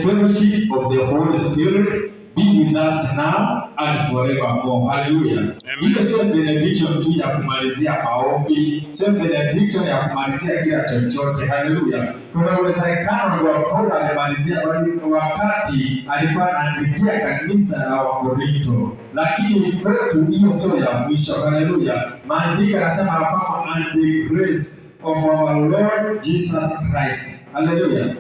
Fellowship of the Holy Spirit be with us now and forevermore. Hallelujah. Hiyo sio benediction tu ya kumalizia maombi, sio benediction ya kumalizia kila chochote. Hallelujah. Kuna uwezekano ndio Paulo alimalizia wakati alikuwa anaandikia kanisa la Wakorinto, lakini kwetu hiyo sio ya mwisho. Hallelujah. Maandiko yanasema kwamba and the grace of our Lord Jesus Christ. Hallelujah.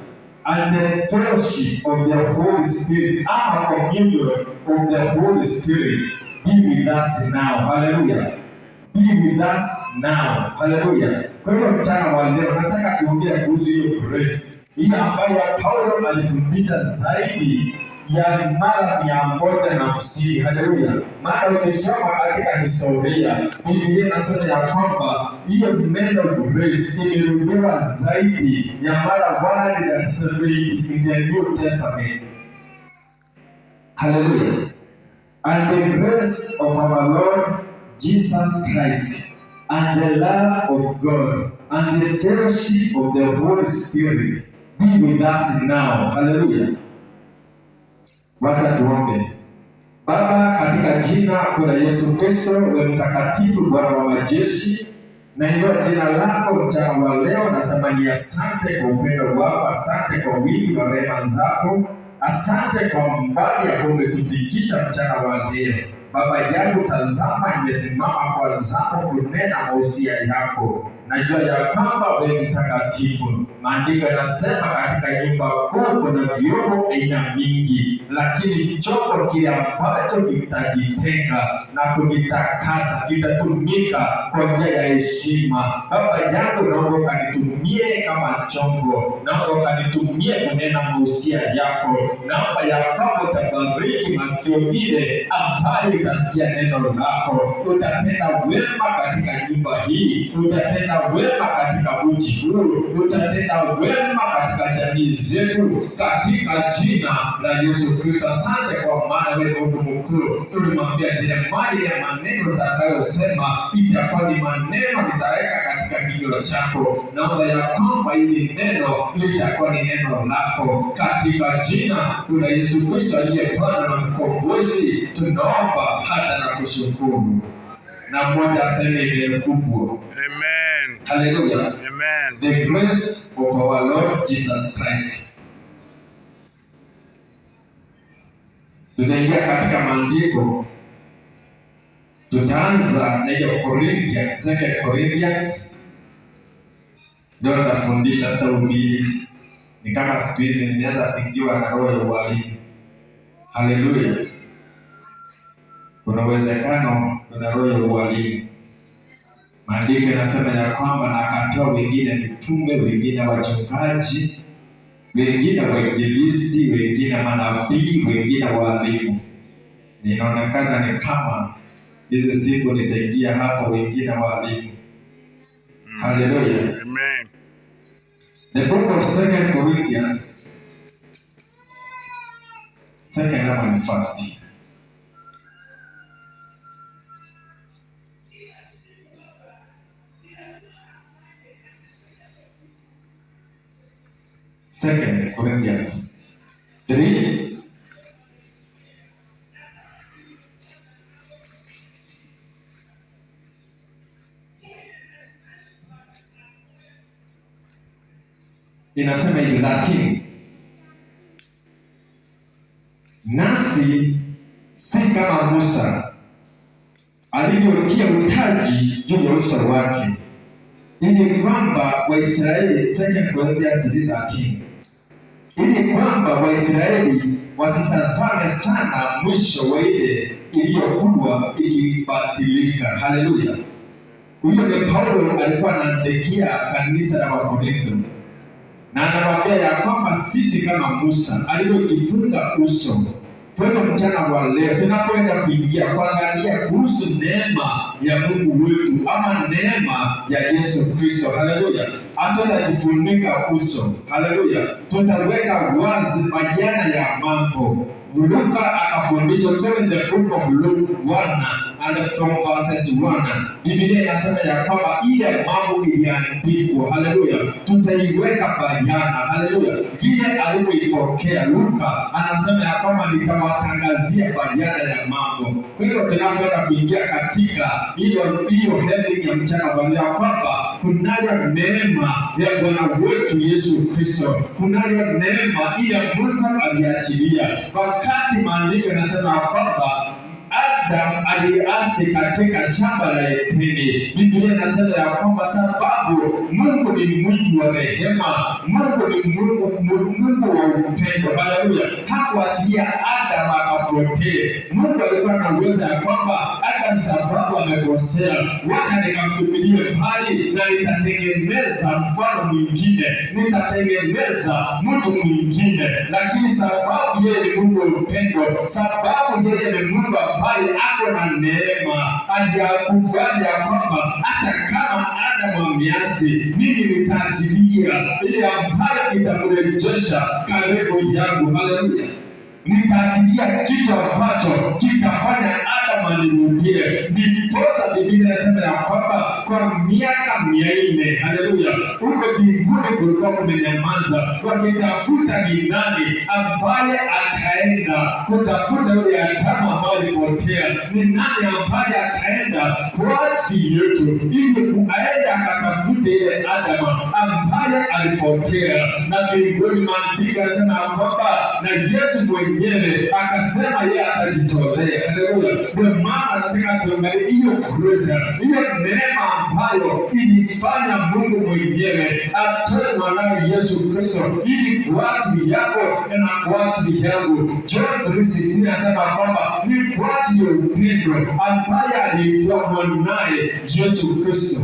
And the fellowship of the Holy Spirit, our communion of the Holy Spirit, be with us now. Hallelujah. Be with us now. Hallelujah. Kwa hiyo mchana wa leo nataka tuongee kuhusu hiyo grace, hiyo ambayo Paulo alifundisha zaidi ya mara 150. Haleluya. Maana ukisoma katika historia, Biblia inasema ya kwamba hiyo neno grace imerudiwa zaidi ya mara 170 in the New Testament. Haleluya. And the grace of our Lord Jesus Christ and the love of God and the fellowship of the Holy Spirit be with us now. Haleluya. Wacha tuombe. Baba, katika jina kuu la Yesu Kristo, wewe mtakatifu, Bwana wa majeshi, nainua jina lako mchana wa leo, nasema ni asante kwa upendo wako, asante kwa wingi wa rehema zako, asante kwa mbali ambao umetufikisha mchana wa leo. Baba yangu, tazama, nimesimama kwa zako kunena mausia yako. Najua ya kwamba wewe mtakatifu. Maandiko yanasema katika nyumba kuu kuna vyombo aina mingi, lakini chombo kile ambacho kitajitenga na kujitakasa kitatumika kwa njia ya heshima. Baba yangu, naomba ukanitumie kama chombo, naomba ukanitumie kunena mausia yako. Naomba ya kwamba utabariki masikio ile ambayo itasikia neno lako. Utatenda wema katika nyumba hii, utatenda wema katika mji huu, utatenda wema katika jamii zetu, katika jina la Yesu Kristo. Asante kwa maana wewe Mungu mkuu, ulimwambia Yeremia, ile maneno utakayosema itakuwa ni maneno nitaweka katika kinywa chako. Naomba ya kwamba hili neno litakuwa ni neno lako, katika jina la Yesu Kristo aliye Bwana na Mkombozi, tunaomba hata na kushukuru. Na mmoja aseme amen kubwa. Amen. Hallelujah. Amen. The grace of our Lord Jesus Christ. Tunaingia katika maandiko, tutaanza na hiyo Corinthians, Second Corinthians. Ndio nitafundisha, sitahubiri. Ni kama siku hizi nimeanza kuingiwa na roho ya ualimu. Haleluya. Kuna uwezekano kuna roho ya ualimu. Maandiko yanasema ya kwamba na akatoa wengine mitume, wengine wachungaji, wengine wainjilisti, wengine manabii, wengine walimu. Inaonekana ni kama hizi siku nitaingia hapo, wengine walimu. Haleluya. Amen. The book of Second Corinthians, second and first. Second Corinthians 3 inasema hivi 13, nasi si kama Musa alivyotia utaji juu ya uso wake, ili kwamba Waisraeli, Second Corinthians 3:13, ili kwamba Waisraeli wasitazame sana mwisho wa ile iliyokuwa ikibatilika. Haleluya! Huyo ni Paulo alikuwa anaandikia kanisa la Wakorintho na anawaambia ya kwamba sisi kama Musa alivyojifunga uso. Kwa hivyo mchana wa leo tunapoenda kuingia kuangalia kuhusu neema ya Mungu wetu ama neema ya Yesu Kristo, haleluya, hatutajifunika uso, haleluya, tutaweka wazi bayana ya mambo. Luka akafundisha, tuseme in the book of Luke 1 and from verses 1, Biblia inasema ya kwamba ile mambo iliandikwa, haleluya, tutaiweka bayana, haleluya, vile alivyoipokea Luka anasema ya kwamba nitawatangazia bayana ya mambo. Kwa hivyo tunapoenda kuingia katika hiyo heading ya mchana wa leo, kwamba kunayo neema ya Bwana wetu Yesu Kristo, kunayo neema ile Mungu aliachilia. Wakati maandiko yanasema kwamba Adam aliasi katika shamba la Edeni, Biblia inasema ya kwamba sababu Mungu ni mwingi wa rehema, Mungu ni Mungu wa upendo, haleluya, hakuachilia Adam akapotee. Mungu alikuwa na uwezo ya kwamba Adam sababu amekosea, wacha nikamtupilie mbali na nitatengeneza mfano mwingine, nitatengeneza mtu mwingine. Lakini sababu yeye ni Mungu wa upendo, sababu yeye ni Mungu ambaye ako na neema, alikubali ya kwamba hata kama Adamu ameasi, mimi nitaachilia ile ambayo itamrejesha karibu yangu, haleluya. Nitaachilia kitu ambacho kitafanya Adamu anirudie. Ndiposa Biblia inasema ya kwamba kwa miaka 400, haleluya, huko mbinguni kulikuwa kumenyamaza, wakitafuta ni nani ambaye ataenda kutafuta yule Adamu ambaye alipotea, ni nani ambaye ataenda kwa ajili yetu ili aenda akatafute ile Adamu ambaye alipotea. Na mbinguni maandiko yanasema ya kwamba na Yesu mwenyewe akasema yeye atajitolea, haleluya. Ndio maana nataka tuangalie hiyo grace, hiyo neema ambayo ilifanya Mungu mwenyewe atoe mwanawe Yesu Kristo ili kwa ajili yako na kwa ajili yangu. John 3:16 inasema kwamba ni kwa ajili ya upendo ambaye alitoa mwanaye Yesu Kristo,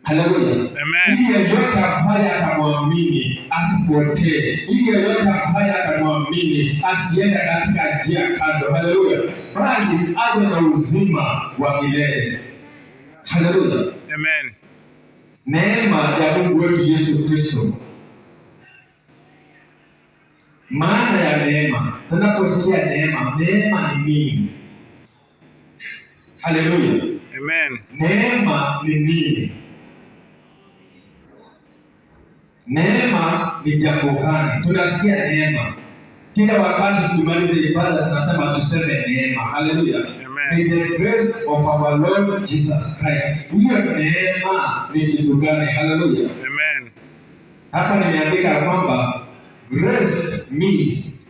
haleluya. Amen. Ili yeyote ambaye atamwamini asipotee, ili yeyote ambaye atamwamini asiende katika njia kando, haleluya, bali awe na uzima wa milele, haleluya. Amen. Neema ya Mungu wetu Yesu Kristo. Maana ya neema, tunaposikia neema, neema ni nini? Haleluya. Amen. Neema ni nini? Neema ni jambo gani? Tunasikia neema kila wakati, tukimaliza ibada tunasema tuseme neema. Haleluya. Amen. Ni the grace of our Lord Jesus Christ. Hiyo neema ni kitu gani? Haleluya. Amen. Hapa nimeandika ya kwamba grace means,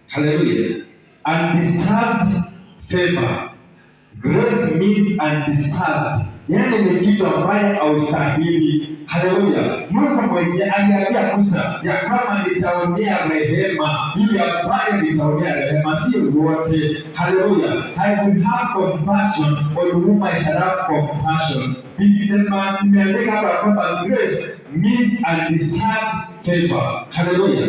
haleluya, undeserved favor. Grace means undeserved, yaani ni kitu ambaye haustahili. Haleluya! Mungu mwenyewe aliambia Musa ya kwamba nitaonea rehema yule ambaye nitaonea rehema, si wote. Haleluya! I will have compassion on whom I shall have compassion. Nimeandika hapa kwamba grace means undeserved favor. Haleluya,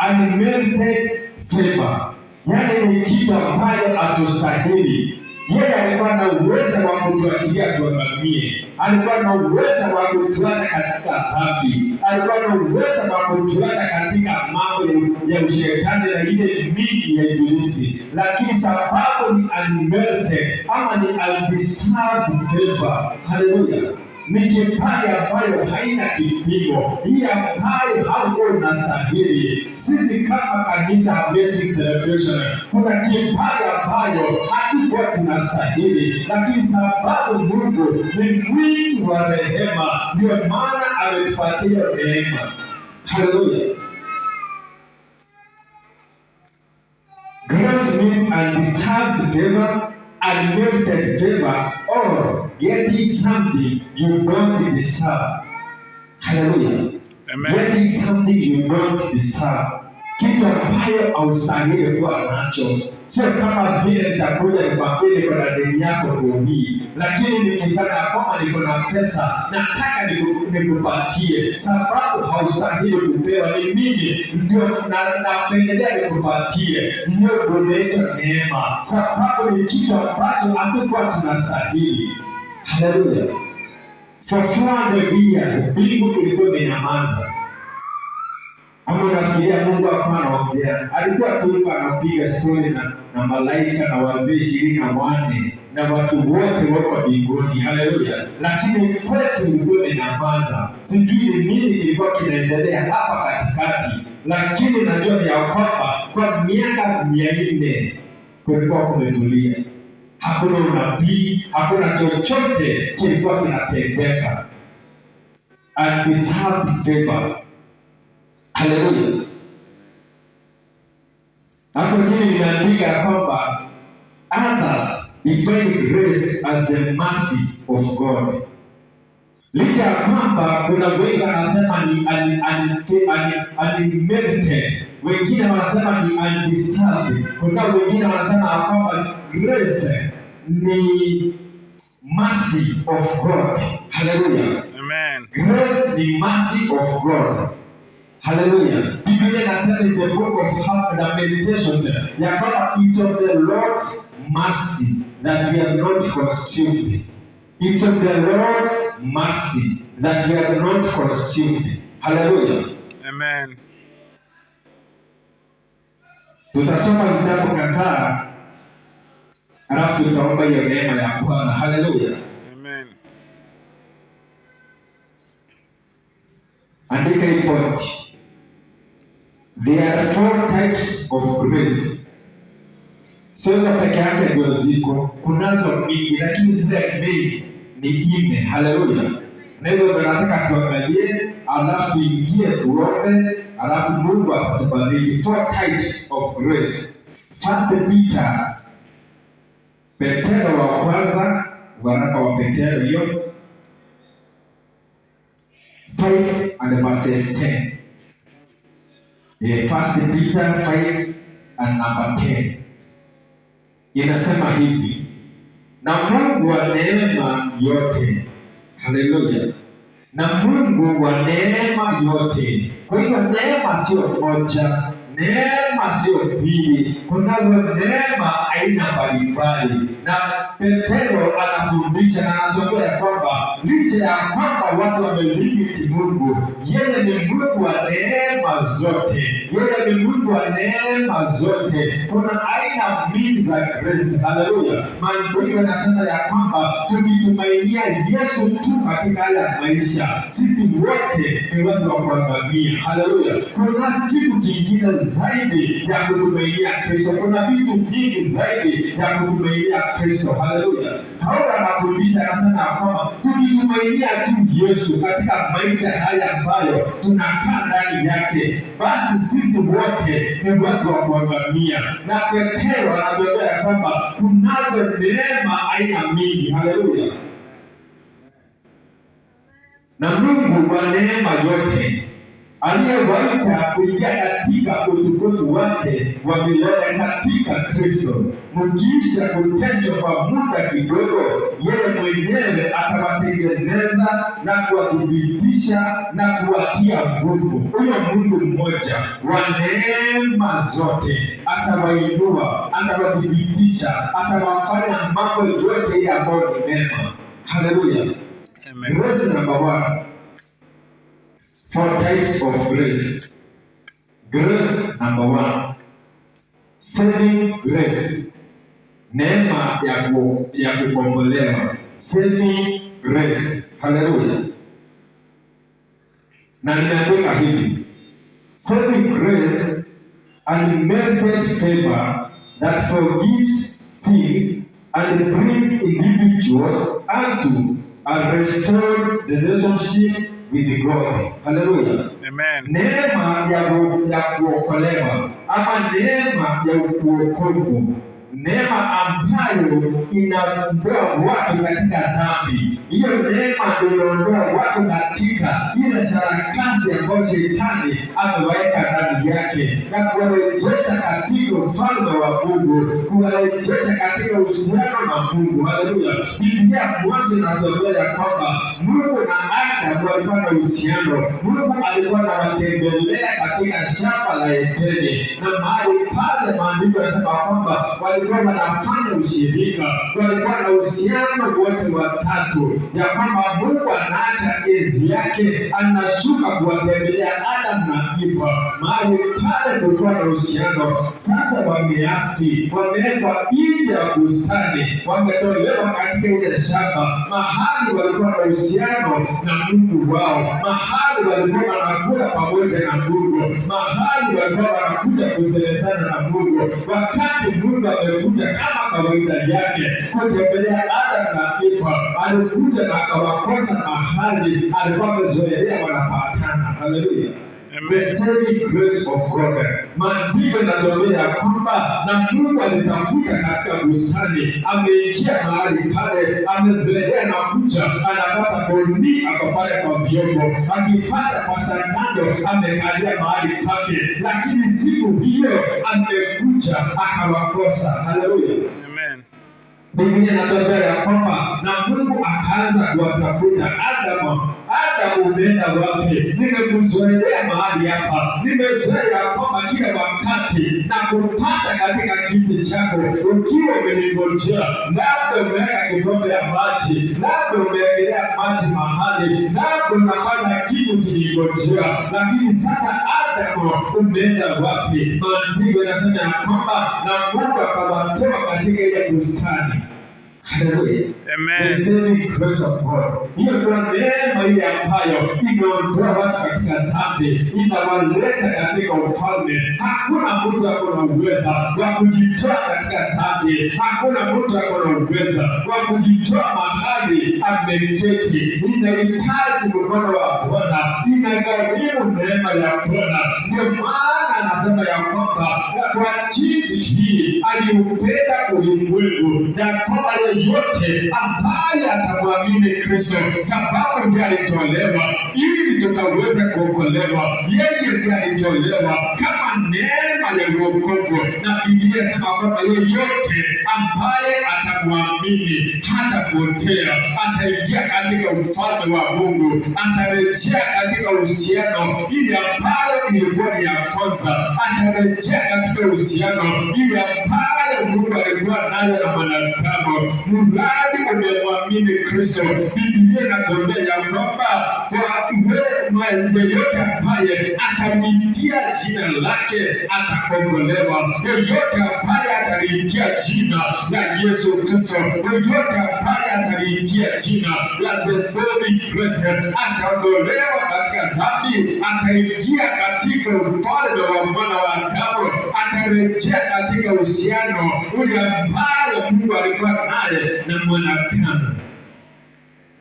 unmerited favor, yaani ni kitu ambayo hatustahili. Yeye alikuwa na uwezo wa kutuachilia tuangamie, alikuwa na uwezo wa kutuacha katika dhambi, alikuwa na uwezo wa kutuacha katika mambo ya ushetani na ile mingi ya ibilisi, lakini sababu ni unmerited ama ni undeserved favor. Haleluya, ni kipaji ambayo haina kipimo, hii ambayo haukuwa unastahili. Sisi kama kanisa Amazing Celebration, kuna kipaji ambayo hatukuwa tunastahili, lakini sababu Mungu ni mwingi wa rehema, ndio maana ametupatia neema. Haleluya. Grace means undeserved favor, unmerited favor, or getting something you don't deserve. Hallelujah. Amen. Getting something you don't deserve, kitu ambayo haustahili kuwa nacho. Sio kama vile nitakuja nikwambie niko na deni yako ndio hii, lakini nikisema ya kwamba niko na pesa nataka nikupatie, sababu haustahili kupewa, ni mimi ndio napendelea nikupatie. Hiyo ndio inaitwa neema, sababu ni kitu ambacho hatukuwa tunastahili. Haleluya. For 400 years mbingu ilikuwa imenyamaza. Ama unafikiria Mungu hakuwa anaongea? Alikuwa tu anapiga stori na malaika na wazee 24 na watu wote wako mbinguni. Haleluya! Lakini kwetu ilikuwa imenyamaza, sijui ni nini kilikuwa kinaendelea hapa katikati, lakini najua ni ya kwamba kwa miaka 400 kulikuwa kumetulia, hakuna unabii, hakuna chochote kilikuwa kinatendeka. Undeserved favor. Haleluya! Hapo chini nimeandika kwamba others define grace as the mercy of God. Licha ya kwamba kuna wengi wanasema ni unmerited, wengine wanasema ni undeserved, kuna wengine wanasema kwamba grace ni mercy of God. Haleluya. Amen. Grace ni mercy of God. Hallelujah. Biblia inasema in the book of Lamentations ya kwamba it's of the Lord's mercy that we are not consumed. It's of the Lord's mercy that we are not consumed. Hallelujah. Amen. Tutasoma vitabu kadhaa alafu tutaomba hiyo neema ya Bwana. Hallelujah. Amen. Andika hii point. There are 4 types of grace. Sio hizo peke yake ndio ziko, kunazo mingi, lakini zile main ni 4. Haleluya. Na hizo ndio nataka tuangalie, alafu tuingie tuombe, alafu Mungu atatubariki. 4 types of grace. First Peter, Petero wa kwanza, waraka wa Petero hiyo 5 and verses 10. First Peter 5 and number 10. Inasema hivi: na Mungu wa neema yote. Haleluya. Na Mungu wa neema yote. Kwa hivyo neema sio moja, neema sio mbili, kunazo neema aina mbalimbali. Na Petero anafundisha na anatuambia kwamba licha ya kwamba watu wamelimiti Mungu, yeye ni Mungu wa neema zote. Yeye ni Mungu wa neema zote. Kuna aina mingi za grace. Haleluya. Maandiko yanasema ya kwamba tukitumainia Yesu tu katika haya maisha, sisi wote ni watu wa kuangamia. Haleluya. Kuna kitu kingine zaidi ya kutumainia Kristo. Kuna vitu vingi zaidi ya kutumainia Kristo. Haleluya. Paulo anafundisha anasema kwamba tukitumainia tu Yesu katika maisha haya ambayo tunakaa ndani yake, basi sisi wote ni watu wa kuangamia. Na Petero anatuambia kwamba kunazo neema aina mingi. Haleluya. Na Mungu wa neema yote aliyewaita kuingia katika utukufu wake wa milele katika Kristo, mkiisha kuteswa kwa muda kidogo, yeye mwenyewe atawatengeneza na kuwathibitisha na kuwatia nguvu. Huyo Mungu mmoja wa neema zote atawainua, atawathibitisha, atawafanya mambo yote ile ambayo ni mema. Haleluya. Amen. Grace number 1. 4 types of grace. Grace number 1. Saving grace. Neema ya kukombolewa. Saving grace. Hallelujah. Na nimeandika hivi: saving grace, unmerited favor that forgives sins and brings individuals unto a restored relationship with God. Hallelujah. Amen. Neema ya kuokolewa ama neema ya uokovu, neema ambayo inaondoa watu katika dhambi. Hiyo neema ndio inaondoa watu katika ile sarakasi ambayo shetani ameweka ndani yake na kuwarejesha katika ufalme wa Mungu, kuwarejesha katika uhusiano na Mungu. Haleluya. Biblia Mwanzo inatuambia ya kwamba Mungu na Adamu walikuwa na uhusiano. Mungu alikuwa anawatembelea katika shamba la Edeni, na mahali pale pale maandiko yanasema kwamba walikuwa wanafanya ushirika, walikuwa na uhusiano wote watatu, ya kwamba Mungu anaacha enzi yake anashuka kuwatembelea Adam na Eva. Mahali pale kulikuwa na uhusiano. Sasa wameasi, wamewekwa nje ya bustani, wametolewa katika ile shamba, mahali walikuwa na uhusiano na Mungu wao, mahali walikuwa wanakula pamoja na Mungu, mahali walikuwa wanakuja kusemezana na Mungu. Wakati Mungu amekuja kama kawaida yake kutembelea Adam na Eva, alikuja na akawakosa mahali alikuwa amezoelea wanapatana. Haleluya. The saving grace of God. Maandiko yanatuambia ya kwamba na Mungu alitafuta katika bustani, ameingia mahali pale, amezoelea na kuja, anapata kondii ako pale kwa vyombo, akipata pasakando amekalia mahali pake, lakini siku hiyo amekuja akawakosa. Haleluya. Amen. Biblia inatuambia ya kwamba na Mungu akaanza kuwatafuta Adamu. Adamu, umeenda wapi? Nimekuzoelea mahali hapa, nimezoea ya kwamba kila wakati na kupata katika kiti chako ukiwa umeningojea, labda umeweka kikombe ya maji, labda umewekelea maji mahali, labda unafanya kitu kiningojea, lakini sasa Adamu, umeenda wapi? Maandiko yanasema ya kwamba na Mungu akawatoa katika ile bustani. Haleluya. Amen. The saving grace of God. Hiyo ndio neema ile ambayo inaondoa watu katika dhambi, inawaleta katika ufalme. Hakuna mtu ako na uweza wa kujitoa katika dhambi, hakuna mtu ako na uweza wa kujitoa mahali ameketi. Inahitaji mkono wa Bwana, inagharimu neema ya Bwana. Ndio maana anasema ya kwamba kwa jinsi hii aliupenda ulimwengu, ya kwamba yeyote ambaye atamwamini Kristo, sababu ndiye alitolewa ili tukaweze kuokolewa. Yeye ndiye alitolewa kama neema ya wokovu, na Biblia inasema kwamba yeyote ambaye atamwamini hatapotea, ataingia katika ufalme wa Mungu, atarejea katika uhusiano ile ambayo ilikuwa ni ya kwanza, atarejea katika uhusiano ile ambayo Mungu alikuwa nayo na mwanadamu. Mradi umemwamini Kristo, Biblia inatuambia ya kwamba kwa yeyote ambaye ataliitia jina lake atakombolewa. Yeyote ambaye ataliitia jina la Yesu Kristo, yeyote ambaye ataliitia jina la the saving grace ataondolewa katika dhambi, ataingia katika ufalme wa mwana wa Adamu, atarejea katika uhusiano ule ambayo Mungu alikuwa naye na mwanadamu.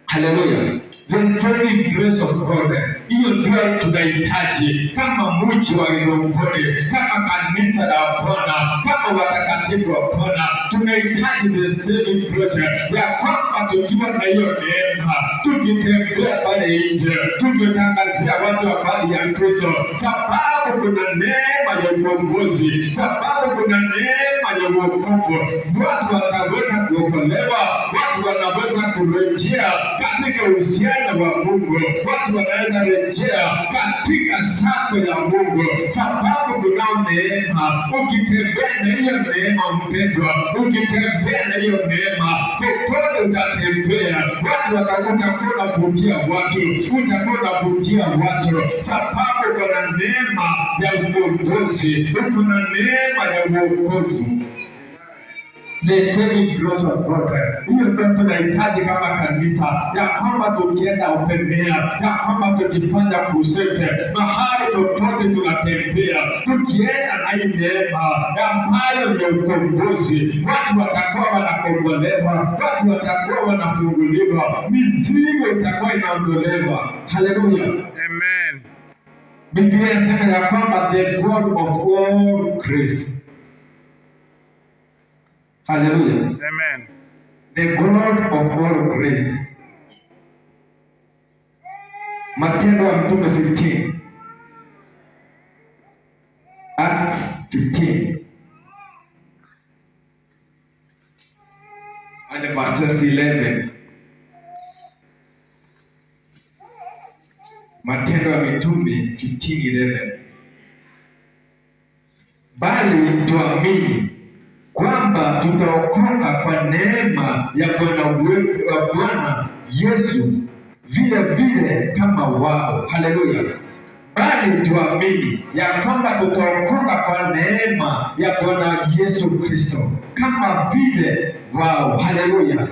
Haleluya. The saving grace of God. Hiyo ndio tunahitaji kama mji wa Githunguri, kama kanisa la Bwana, kama watakatifu wa Bwana, tunahitaji the saving grace ya kwamba tukiwa na hiyo neema, tukitembea pale nje, tukitangazia watu habari ya Kristo, sababu kuna neema ya ukombozi, sababu kuna neema ya wokovu, watu wataweza kuokolewa, watu wanaweza kurejea katika uhusiano wa Mungu, watu wanaweza rejea katika sako ya Mungu, sababu kunao neema. Ukitembea na hiyo neema, mpendwa, ukitembea na hiyo neema, popote utatembea, watu utakuwa unavutia watu, utakuwa unavutia watu, sababu kuna neema ya ukombozi, kuna neema ya uokovu. The saving grace of God. Hiyo ndio tunahitaji kama kanisa, ya kwamba tukienda open air, ya kwamba tukifanya crusade, mahali popote tunatembea, tukienda na hii neema ambayo ni ukombozi, watu watakuwa wanakombolewa, watu watakuwa wanafunguliwa, mizigo itakuwa inaondolewa. Haleluya. Amen. Biblia inasema ya kwamba the God of all grace. Haleluya. Amen. The God of all grace. Matendo ya Mtume 15. Acts 15. And verses 11. Matendo ya Mitume 15:11. Bali tuamini kwamba tutaokoka kwa neema ya Bwana Yesu vile vile kama wao. Haleluya. Bali tuamini ya kwamba tutaokoka kwa neema ya Bwana Yesu Kristo kama vile wao. Haleluya.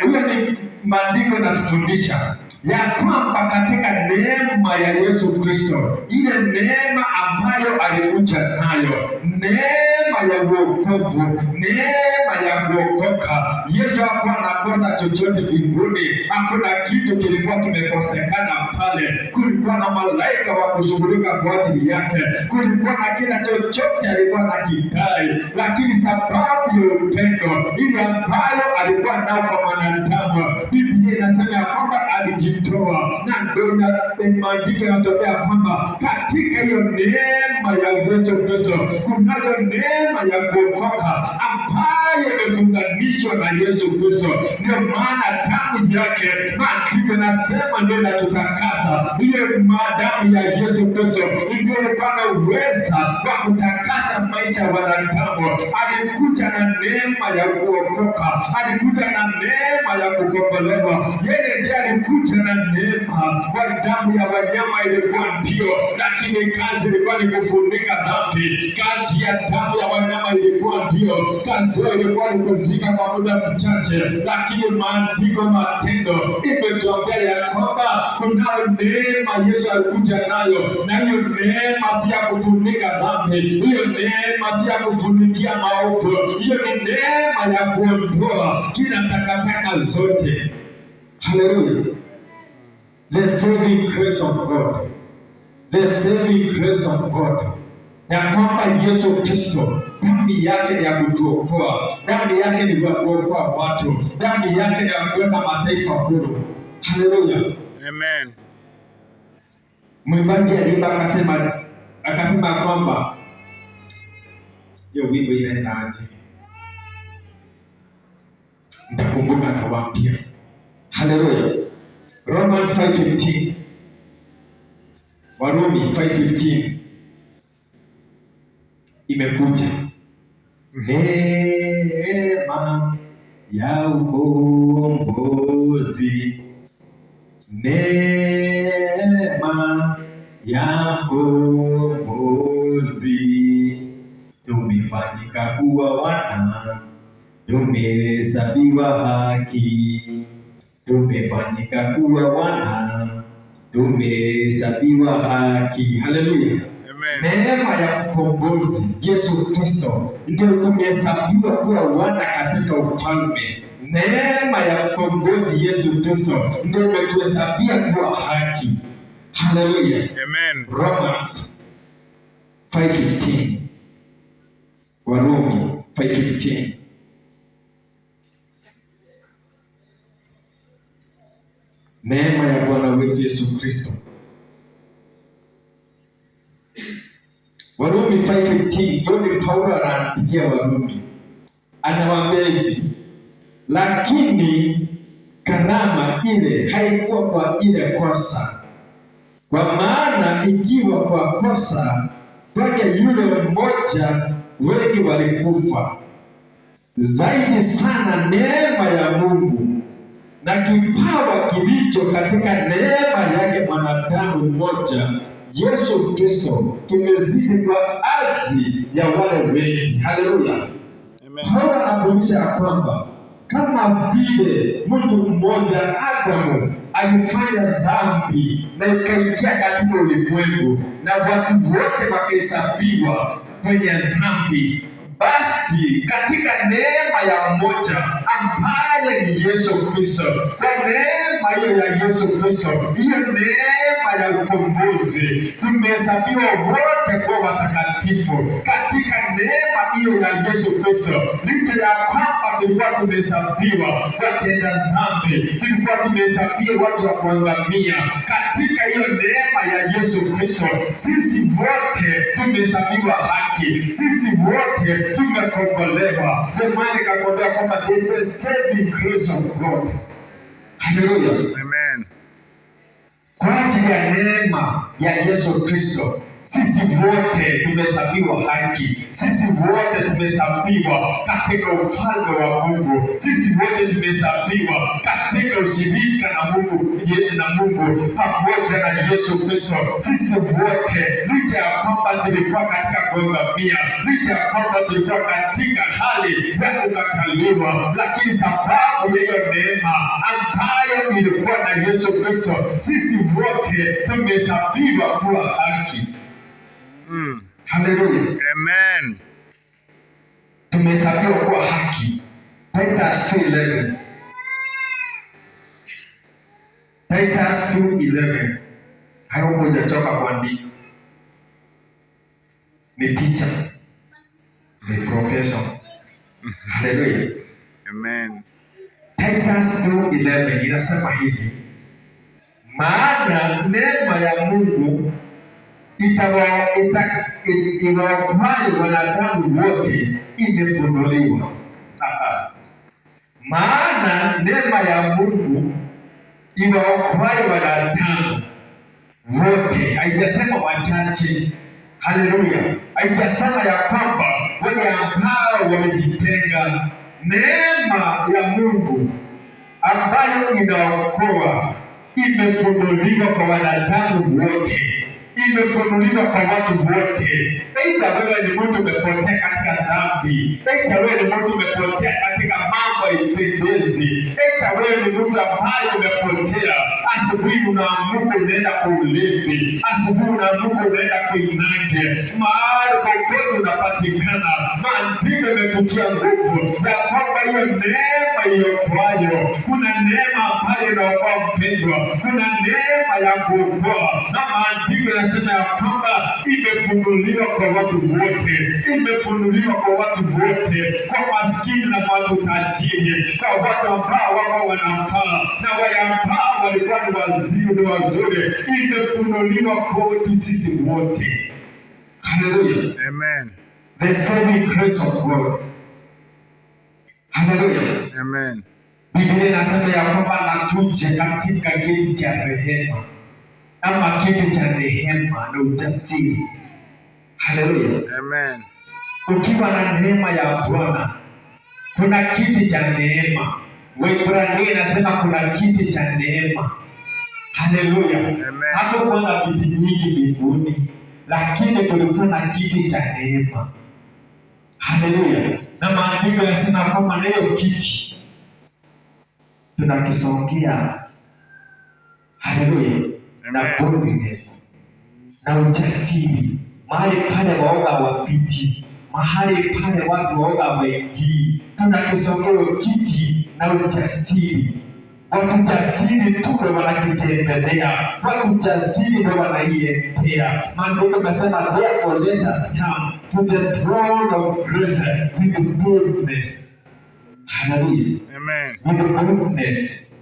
Huyo ni maandiko yanatufundisha ya kwamba katika neema ya Yesu Kristo, ile neema ambayo alikuja nayo, neema ya wokovu, neema ya kuokoka. Yesu hakuwa anakosa chochote mbinguni, hakuna kitu kilikuwa kimekosekana pale. Kulikuwa na malaika wa kushughulika kwa ajili yake, kulikuwa na kila chochote alikuwa na kidai, lakini sababu ya upendo ile ambayo alikuwa nao kwa mwanadamu, Biblia inasema ya kwamba alijitoa, na ndio maandiko yanatokea kwamba katika hiyo neema ya Yesu Kristo kunayo neema ya kuokoka ambayo imefunganishwa na Yesu Kristo. Ndio maana damu yake, maandiko yanasema, ndio inatutakasa. Hiyo damu ya Yesu Kristo ndio ilikuwa na uweza wa kutakasa maisha ya wanadamu. Alikuja na neema ya kuokoka, alikuja na neema ya kukombolewa. Yeye ndiye alikuja na neema. Kwa damu ya wanyama ilikuwa ndio, lakini kazi ilikuwa ni kufunika dhambi. Kazi ya damu ya wanyama ilikuwa ndio, kazi yao ilikuwa ni kuzika kwa muda mchache, lakini maandiko Matendo imetuambia ya kwamba kunayo neema Yesu alikuja nayo, na hiyo neema si ya kufunika dhambi, hiyo neema si ya kufunikia maovu, hiyo ni neema ya kuondoa kila takataka zote. Haleluya! The saving grace of God, the saving grace of God, ya kwamba Yesu Kristo damu yake ni ya kutuokoa, damu yake ni ya kuokoa watu, damu yake ni ya kuweka mataifa huru. Haleluya! Amen. Mwimbaji aliimba akasema kwamba hiyo wimbo inaenda aje? Nitakumbuka nitawaambia. Haleluya. Romans 5:15. Warumi 5:15 imekuja. Neema ya ukombozi, neema ya ukombozi, tumefanyika kuwa wana, tumehesabiwa haki, tumefanyika kuwa wana, tumehesabiwa haki. Haleluya. Amen. Neema ya mkombozi Yesu Kristo ndio tumehesabiwa kuwa wana katika ufalme. Neema ya mkombozi Yesu Kristo ndio imetuhesabia kuwa haki. Haleluya. Amen. Romans 5:15. Warumi 5:15. Neema ya Bwana wetu Yesu Kristo. Warumi 5:15, ndio ni Paulo anaandikia Warumi. Anawaambia hivi, lakini karama ile haikuwa kwa ile kosa. Kwa maana ikiwa kwa kosa kwake yule mmoja wengi walikufa, zaidi sana neema ya Mungu na kipawa kilicho katika neema yake mwanadamu mmoja Yesu Kristo kimezidi kwa ajili ya wale wengi. Haleluya. Amen. Paulo anafundisha ya kwamba kama vile mtu mmoja Adamu alifanya dhambi na ikaingia katika ulimwengu na watu wote wakahesabiwa kwenye dhambi, basi katika neema ya mmoja ambaye ni Yesu Kristo, kwa neema hiyo ya Yesu Kristo, hiyo neema ya ukombozi, tumehesabiwa wote kuwa watakatifu katika neema hiyo ya Yesu Kristo. Licha ya kwamba tulikuwa tumehesabiwa watenda dhambi, tulikuwa tumehesabiwa watu wa kuangamia, katika hiyo neema ya Yesu Kristo sisi wote tumehesabiwa haki, sisi wote tumekombolewa. Ndio maana nikakwambia kwamba this is the saving grace of God. Haleluya. Amen. Kwa ajili ya neema ya Yesu Kristo Sisi wote tumehesabiwa haki, sisi wote tumehesabiwa katika ufalme wa Mungu, sisi wote tumehesabiwa katika ushirika na Mungu, na Mungu pamoja na Yesu Kristo. Sisi wote licha ya kwamba tulikuwa katika kuangamia, licha ya kwamba tulikuwa katika hali ya kukataliwa, lakini sababu ya hiyo neema ambayo ilikuwa na Yesu Kristo, sisi wote tumehesabiwa kuwa haki. Haleluya. Amen. Tumehesabiwa kuwa haki. Titus 2:11. Titus 2:11. I hope hujachoka kuandika. Ni teacher. Ni profession. Haleluya. Amen. Titus 2:11 inasema hivi: maana neema ya Mungu iwaokoayo wanadamu wote imefunuliwa. Maana neema ya Mungu iwaokoayo wanadamu wote, haijasema wachache. Haleluya! Haijasema ya kwamba wale ambao wamejitenga. Neema ya Mungu ambayo inaokoa imefunuliwa kwa wanadamu wote, imefunuliwa kwa watu wote. Aidha wewe ni mtu umepotea katika dhambi, aidha wewe ni mtu umepotea katika mambo haipendezi, aidha wewe ni mtu ambaye umepotea. Asubuhi unaamuka unaenda kwa ulevi, asubuhi unaamuka unaenda kuinange, mahali popote unapatikana. Maandiko imekutia nguvu ya kwamba hiyo neema iokoayo, kuna neema ambayo inaokoa mpendwa, kuna neema ya kuokoa, na maandiko yanasema ya kwamba imefunuliwa kwa watu wote, imefunuliwa kwa watu wote, kwa maskini na kwa watu tajiri, kwa watu ambao wako wanafaa na wale ambao walikuwa ni wazuri, ni wazuri, imefunuliwa kwetu sisi wote. Haleluya. Amen. The saving grace of God. Haleluya. Amen. Biblia inasema ya kwamba na tuje katika kiti cha rehema ama kiti cha rehema na ujasiri. Haleluya. Amen. Ukiwa na neema ya Bwana, kuna kiti cha neema. Waebrania inasema kuna kiti cha neema. Haleluya. Amen. Hakukuwa na viti nyingi mbinguni, lakini kulikuwa na kiti cha neema. Haleluya. Na maandiko yanasema kwamba na hiyo kiti tunakisongea, haleluya, na Amen. boldness na ujasiri, mahali pale waoga wapiti, mahali pale watu waoga waingii, tunakisongea hiyo kiti na ujasiri. Watu jasiri tu ndio wanakitembelea, watu jasiri ndio wanaiendea. Maandiko yamesema, therefore let us come to the throne of grace with boldness. Haleluya. Amen. With boldness,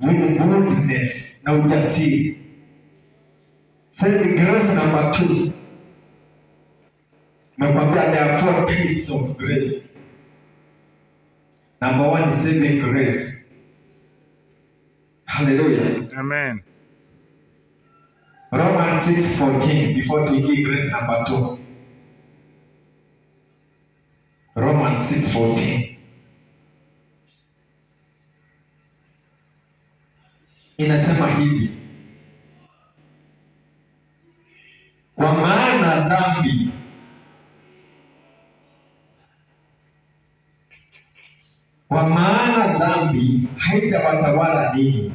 with boldness na ujasiri. Saving grace number 2. Nimekwambia there are 4 types of grace. Number 1 is saving grace. Hallelujah. Amen. Romans 6:14 before tuingie grace number 2. Romans 6:14. Inasema hivi: kwa maana dhambi, kwa maana dhambi haitawatawala ninyi,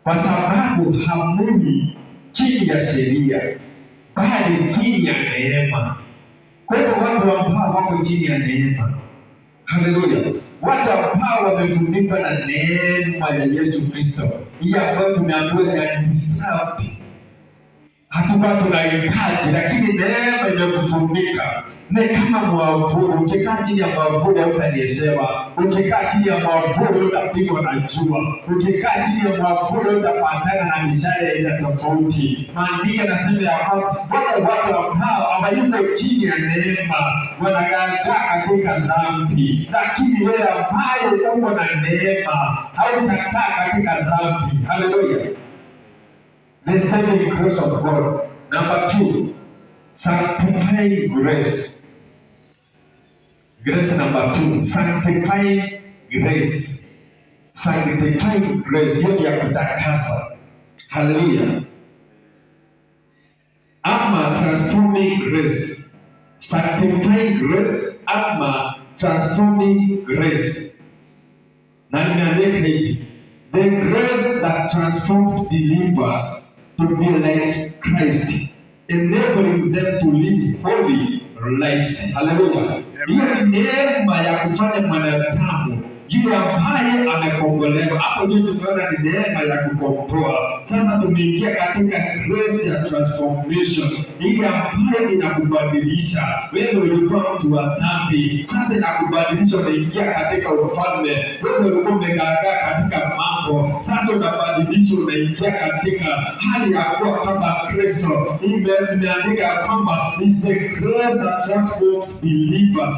kwa sababu hamuni chini ya sheria, bali chini ya neema. Kwa hivyo watu ambao wako chini ya neema, haleluya, watu ambao wamefunikwa na neema ya Yesu Kristo, hii ambayo tumeambiwa ni safi, hatukuwa tunahitaji, lakini neema imekufunika. Ni kama mwavuli, ukikaa chini ya mwavuli hautanyeshewa, ukikaa chini ya mwavuli hutapigwa na jua, ukikaa chini ya mwavuli hutapatana na mishale ya aina tofauti. Maandiko yanasema ya kwamba wale watu ambao hawayuko chini ya neema wanagaagaa katika dhambi, lakini wewe ambaye uko na neema hautakaa katika dhambi. Haleluya. The saving grace of God. Number 2, Sanctifying grace. Grace number 2, sanctifying grace. Sanctifying grace, hiyo ni ya kutakasa. Haleluya. Ama transforming grace. Sanctifying grace ama transforming grace. Na nimeandika hivi: the grace that transforms believers to be like Christ, enabling them to live holy lives. Haleluya. Hiyo ni neema ya kufanya mwanadamu yule ambaye amekombolewa. Hapo juu tumeona ni neema ya kukomboa. Sasa tumeingia katika grace ya transformation, ile ambayo inakubadilisha. Wewe ulikuwa mtu wa dhambi, sasa inakubadilisha, unaingia katika ufalme. Wewe ulikuwa umegaagaa katika mambo, sasa unabadilishwa, unaingia katika hali ya kuwa kama Kristo. Imeandika ya kwamba is a grace that transforms believers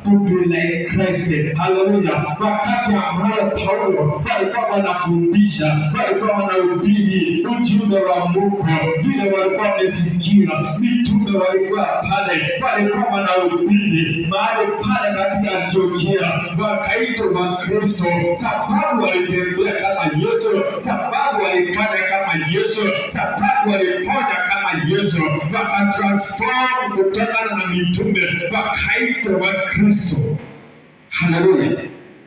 to be like Christ. Haleluya. Wakati ambayo Paulo walikuwa wanafundisha, walikuwa wanahubiri ujumbe wa Mungu, vile walikuwa wamesikia, mitume walikuwa pale, walikuwa wanahubiri mahali pale katika Antiokia, wakaitwa Wakristo sababu walitembea kama Yesu, sababu walifanya kama Yesu, sababu waliponya kama Yesu, wakatransform kutokana na mitume, wakaitwa Wakristo. Haleluya.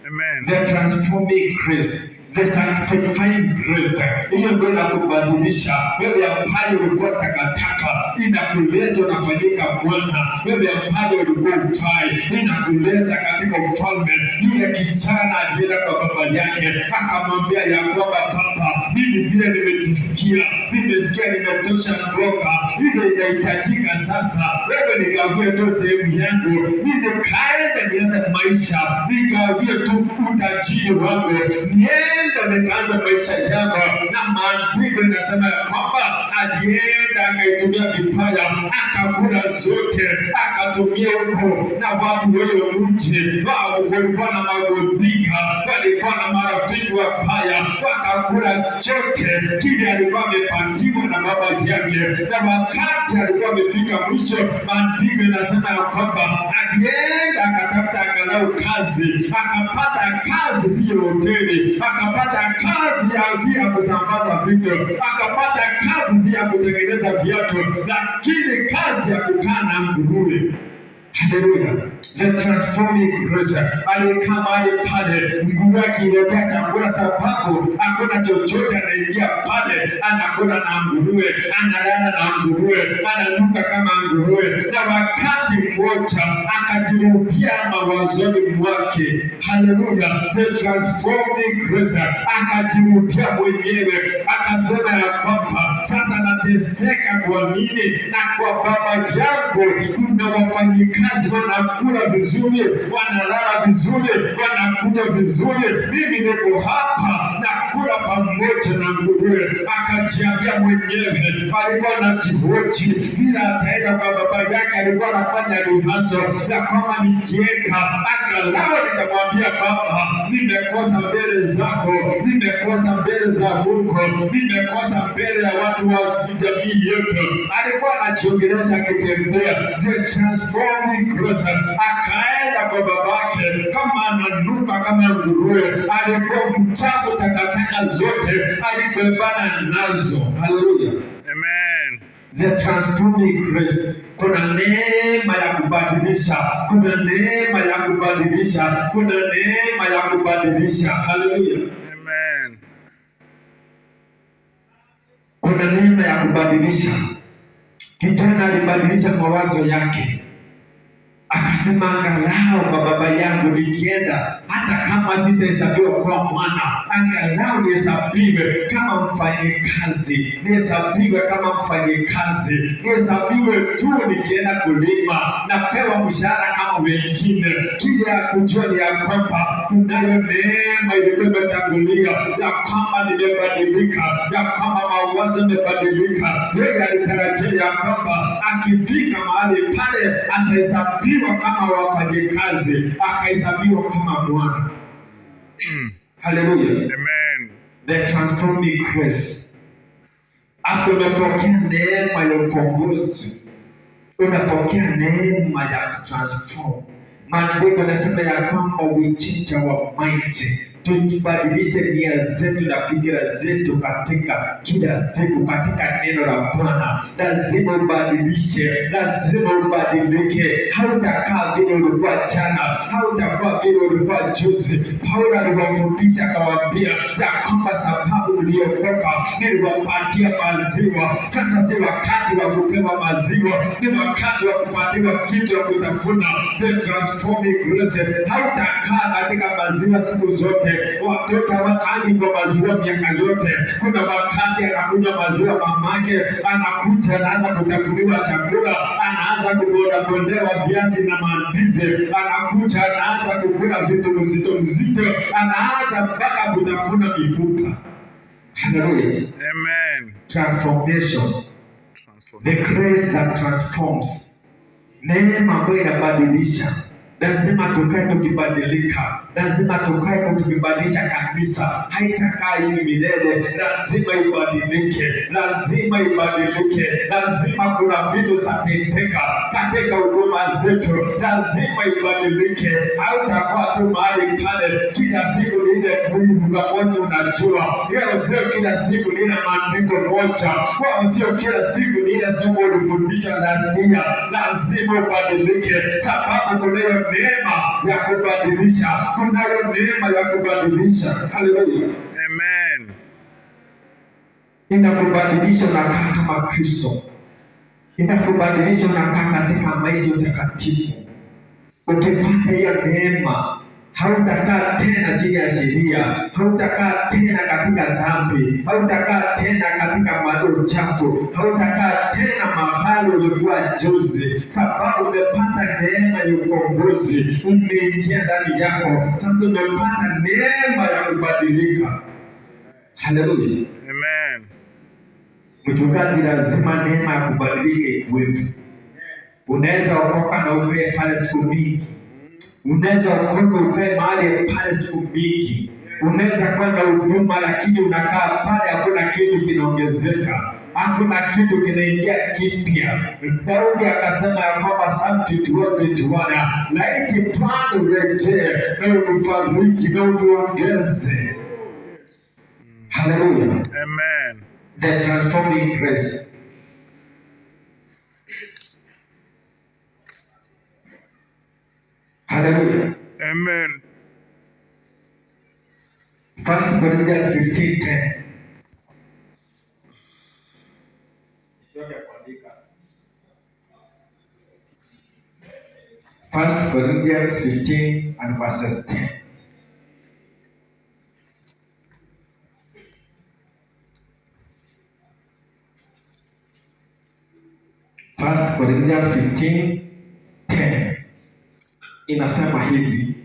Amen. The transforming grace, the sanctifying grace. Hiyo ndio inakubadilisha wewe ambaye ulikuwa takataka, inakuleta unafanyika mwana. Wewe ambaye ulikuwa ufai, inakuleta katika ufalme. Yule kijana alienda kwa baba yake akamwambia ya kwamba baba, mimi vile nimejisikia, nimesikia nimetosha mboga ile inahitajika sasa, wewe nigawie tu sehemu yangu, mimi nikaenda nianze maisha, nigawie tu utajiri wangu, niende nikaanza maisha yangu. Na maandiko inasema ya kwamba alienda akaitumia vibaya, akakula zote, akatumia huko, na watu wenye mji wao walikuwa na magodika, walikuwa na marafiki wabaya, wakakula chote kile alikuwa amepatiwa na baba yake. Na wakati alikuwa amefika mwisho, maandiko inasema ya kwamba alienda akatafuta angalau kazi, akapata kazi siyo hoteli, akapata kazi ya si ya kusambaza vitu, akapata kazi si ya kutengeneza viatu, lakini kazi ya kukaa na nguruwe. Haleluya. The transforming grace. Alikaa mahali pale, nguruwe akiletea chakula, sababu hakuna chochote, anaingia pale, anakula na nguruwe, analala na nguruwe, ananuka kama nguruwe. Na wakati mmoja akajirudia mawazoni mwake. Haleluya. The transforming grace. Akajirudia mwenyewe, akasema ya kwamba sasa nateseka kwa nini? Na kwa baba yangu kuna wafanyikazi wanakula vizuri, wanalala vizuri, wanakunywa vizuri, mimi niko hapa nakula pamoja na nguruwe. Akajiambia mwenyewe, alikuwa anajihoji vile ataenda kwa baba yake. Alikuwa anafanya rehearsal ya kwamba nikienda angalau nitamwambia baba, nimekosa mbele zako, nimekosa mbele za Mungu, nimekosa mbele ya watu wa jamii yetu. Alikuwa anajiongelesha akitembea, the transforming grace. Akaenda kwa babake kama ananuka kama nguruwe, alikuwa mchafu, takataka zote alibebana nazo. Haleluya. Amen. The transforming grace. Kuna neema ya kubadilisha, kuna neema ya kubadilisha, kuna neema ya kubadilisha. Haleluya. Amen. Kuna neema ya kubadilisha. Kijana alibadilisha mawazo yake, akasema angalau kwa baba yangu nikienda, hata kama sitahesabiwa kuwa mwana, angalau nihesabiwe kama mfanyikazi, nihesabiwe kama mfanyikazi, nihesabiwe tu nikienda kulima, napewa mshahara kama wengine. Kile ya kujua ni ya kwamba kunayo neema ilikuwa imetangulia, ya kwamba nimebadilika, ya kwamba mawazo yamebadilika. Yeye alitarajia ya kwamba akifika mahali pale atahesabiwa kama wafanyikazi, akahesabiwa kama mwana. Haleluya. Amen. The transforming grace. Afu umepokea neema ya ukombozi. Unapokea neema ya kutransform. Maandiko yanasema ya kwamba we change our mind, tubadilishe nia zetu na fikira zetu katika kila siku, katika neno la Bwana. Lazima ubadilishe, lazima ubadilike. Hautakaa vile ulikuwa jana, hautakuwa vile ulikuwa juzi. Paulo aliwafundisha akawaambia ya kwamba sababu mliokoka niliwapatia maziwa, sasa si wakati wa kupewa maziwa, ni wakati wa kupatiwa kitu ya kutafuna, the transforming grace. Hautakaa katika maziwa siku zote. Watoto hawakaangi kwa maziwa miaka yote. Kuna wakati anakunywa maziwa mamake, anakuja anaanza kutafuniwa chakula, anaanza kubondabondewa viazi na maandizi, anakuja anaanza kukula vitu mzito mzito, anaanza mpaka kutafuna mifupa. Haleluya! Amen. Transformation, the Transform. grace that transforms, neema ambayo inabadilisha. Lazima tukae tukibadilika, lazima tukae tukibadilisha kanisa. Haitakaa hivi milele, lazima ibadilike, lazima ibadilike, lazima kuna vitu zatendeka katika huduma zetu, lazima ibadilike. Hautakuwa tu mahali pale kila siku ni ile Mungu mmoja, unajua leo sio kila siku ni ile maandiko moja, wao sio kila siku ni ile somo ulifundisha last year. Lazima ubadilike, sababu kunayo neema ya kubadilisha, kunayo neema ya kubadilisha. Haleluya! Amen. Inakubadilisha unakaa kama Kristo, inakubadilisha unakaa katika maisha ya utakatifu. Ukipata hiyo neema, hautakaa tena chini ya sheria, hautakaa tena katika dhambi, hautakaa tena katika uchafu, hautakaa tena mahali ulikuwa juzi, sababu umepata neema ya ukombozi, umeingia ndani yako. Sasa umepata neema ya kubadilika. Haleluya! Amen. Mchungaji, lazima neema ya kubadilika ikuwepo. Unaweza okoka na ukae pale siku mingi, unaweza okoka ukae mahali pale siku mingi, unaweza kuwa na huduma lakini unakaa pale, hakuna kitu kinaongezeka, hakuna kitu kinaingia kipya. Daudi akasema ya kwamba Psalm 21:21, laiti Bwana urejee na unifariji na uniongeze. Haleluya! Amen. The transforming grace. Hallelujah. Amen. First Corinthians 15:10. First Corinthians 15 and verses 10. First Corinthians 15:10 inasema hivi: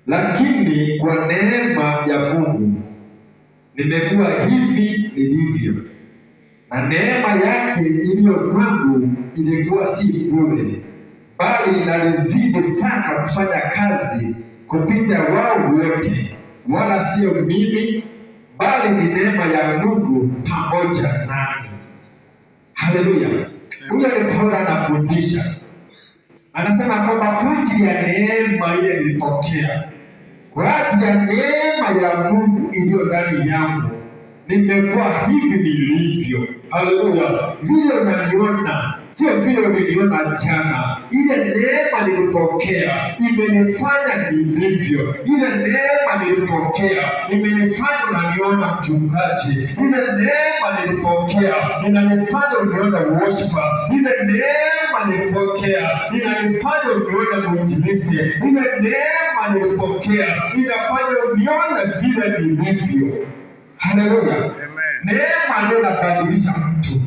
lakini kwa neema ya Mungu nimekuwa hivi nilivyo, na neema yake iliyo kwangu ilikuwa si bure, bali nalizidi sana kufanya kazi kupita wao wote, wala sio mimi, bali ni neema ya Mungu pamoja nami. Haleluya! Huyo ni Paulo anafundisha, anasema kwamba kwa ajili ya neema ile nilipokea, kwa ajili ya neema ya Mungu iliyo ndani yangu nimekuwa hivi nilivyo. Haleluya! Vile unaniona sio vile uliniona jana. Ile neema nilipokea imenifanya nilivyo. Ile neema nilipokea imenifanya unaniona mchungaji. Ile neema nilipokea inanifanya unione worshiper. Ile neema nilipokea inanifanya unione mwinjilisti. Ile neema nilipokea inafanya unione vile nilivyo. Haleluya! Amen. Neema ndio inabadilisha mtu.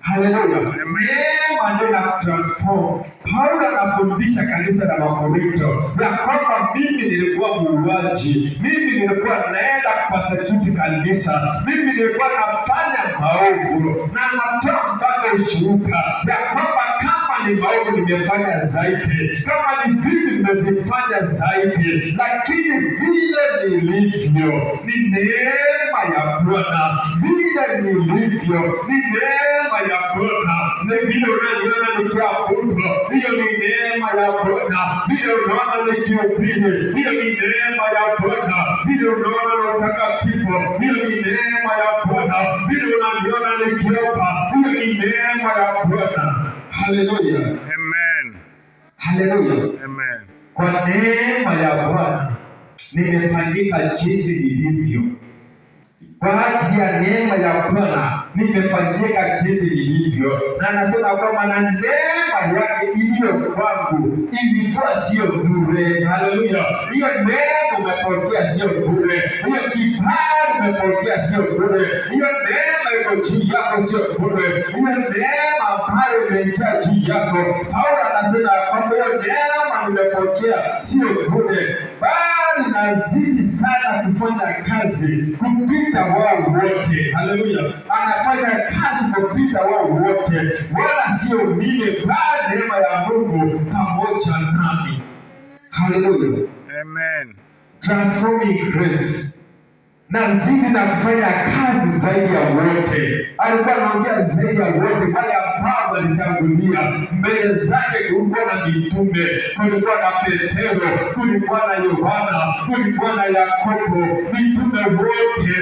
Haleluya! Neema ndio ina transform. Paulo anafundisha kanisa la Wakorinto ya kwamba mimi nilikuwa muuaji, mimi nilikuwa naenda kupasekuti kanisa, mimi nilikuwa nafanya maovu, na anatoa mpaka ushuhuda ya kwamba kama ni maovu nimefanya zaidi, kama ni vitu nimezifanya zaidi, lakini vile nilivyo ni neema ya Bwana, vile nilivyo ni neema neema ya Bwana. Ni vile unaniona nikiabudu, hiyo ni neema ya Bwana. Vile unaona nikihubiri, hiyo ni neema ya Bwana. Vile unaona na utakatifu, hiyo ni neema ya Bwana. Vile unaniona nikiomba, hiyo ni neema ya Bwana. Haleluya, Amen. haleluya. Amen. Kwa neema ya Bwana nimefanyika jinsi nilivyo. Kwa ajili ya neema ya Bwana nimefanyika jinsi nilivyo, na anasema kwamba na neema yake iliyo kwangu ilikuwa sio bure. Haleluya! Hiyo neema umepokea sio bure, hiyo kibali umepokea sio bure, hiyo neema iko juu yako sio bure, hiyo neema ambayo imeingia juu yako. Paulo anasema ya kwamba hiyo neema nimepokea sio bure, bali nazidi sana kufanya kazi kupita wao wote. Haleluya, anafanya kazi kupita wao wote, wala sio mimi, bali neema ya Mungu pamoja nami. Haleluya, Amen. transforming grace nazidi na kufanya kazi zaidi ya wote. Alikuwa anaongea zaidi ya wote wale ambao walitangulia mbele zake. Kulikuwa na mitume, kulikuwa na Petero, kulikuwa na Yohana, kulikuwa na Yakobo, mitume wote.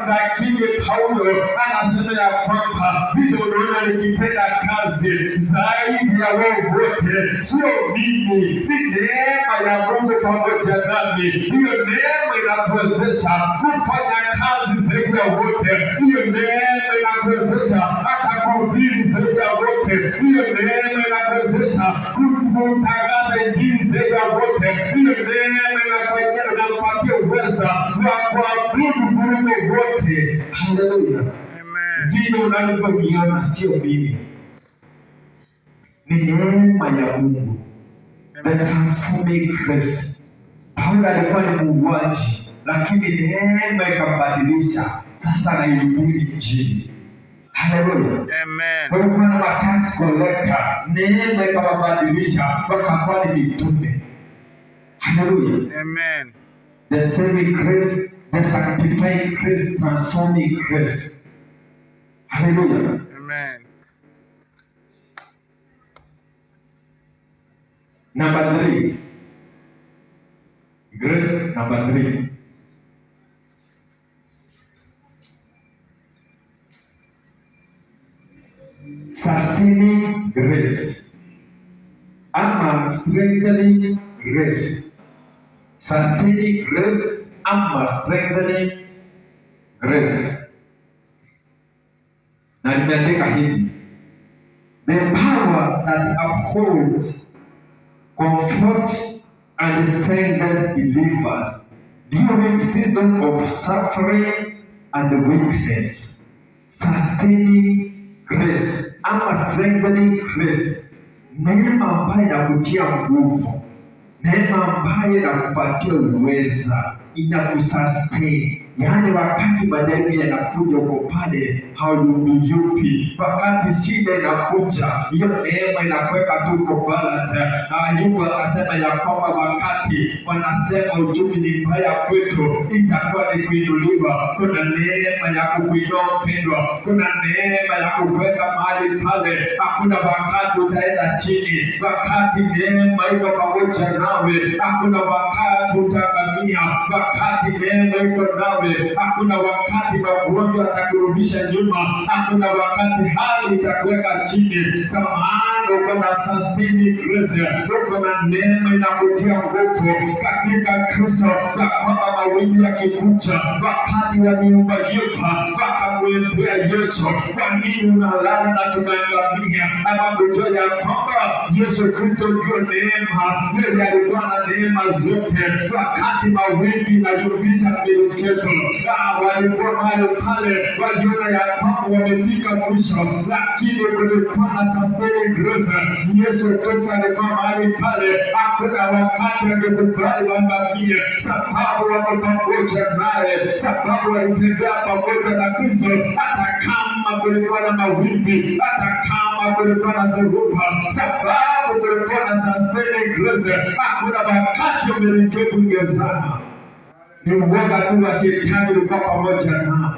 Lakini Paulo anasema ya kwamba vile unaona nikitenda kazi zaidi ya wao wote, sio mimi, ni neema ya Mungu pamoja nami. Hiyo neema inakuwezesha kufanya kazi zaidi ya wote. Hiyo neema inakuwezesha hata kuhubiri zaidi ya wote. Hiyo neema inakuwezesha kutangaza injili zaidi ya wote. Hiyo neema inafanya inampatia uweza wa kuabudu kuliko wote. Haleluya! Amen. Vile unavyoniona sio mimi, ni neema ya Mungu, the transforming grace. Paulo alikuwa ni muuaji, lakini neema ikambadilisha. Sasa anaihubiri Injili. Haleluya! Amen. Walikuwa na matax collector, neema ikawabadilisha wakakuwa ni mitume. Haleluya! Amen. The saving grace, the sanctifying grace, transforming grace. Haleluya! Amen. Number three. Grace number three. Sustaining grace. Ama strengthening grace. Sustaining grace ama strengthening grace. Na nimeandika hivi. The power that upholds, comforts and strengthens believers during season of suffering and weakness. Sustaining grace ama strengthening grace, neema ambayo inakutia nguvu, neema ambayo inakupatia uweza, inakusustain. Yaani wakati majaribu yanakuja uko pale hauyumbiyumbi, wakati shida inakuja, hiyo neema inakuweka tu uko balance. Ayubu akasema ya kwamba wakati wanasema uchumi ni mbaya kwetu, itakuwa ni kuinuliwa. Kuna neema ya kukuinua mpendwa, kuna neema ya kukuweka mahali pale. Hakuna wakati utaenda chini, wakati neema iko pamoja nawe. Hakuna wakati utaangamia, wakati neema iko nawe. Hakuna wakati magonjwa atakurudisha nyuma, hakuna wakati hali itakuweka chini. Samahani, uko na sustaining grace, uko na neema inakutia nguvu katika Kristo, ya kwamba mawimbi yakikuja, wakati waliyumbayumba wakamwendea Yesu. Kwa nini unalala na tunaangamia? Ama kujua ya kwamba Yesu Kristo ndio neema, yeye alikuwa na neema zote. Wakati mawimbi inayumbisha miluketo, walikuwa mahali pale, waliona ya kwamba wamefika mwisho, lakini kulikuwa na sustaining grace. Yesu Kristo alikuwa mahali pale, hakuna wakati angekubali waangamie, sababu wako pamoja naye, sababu walitembea pamoja na Kristo, hata kama kulikuwa na mawimbi, hata kama kulikuwa na dhoruba, sababu kulikuwa na sustaining grace. Hakuna wakati merikebu ingezama. Ni uoga tu wa shetani ulikuwa pamoja nao.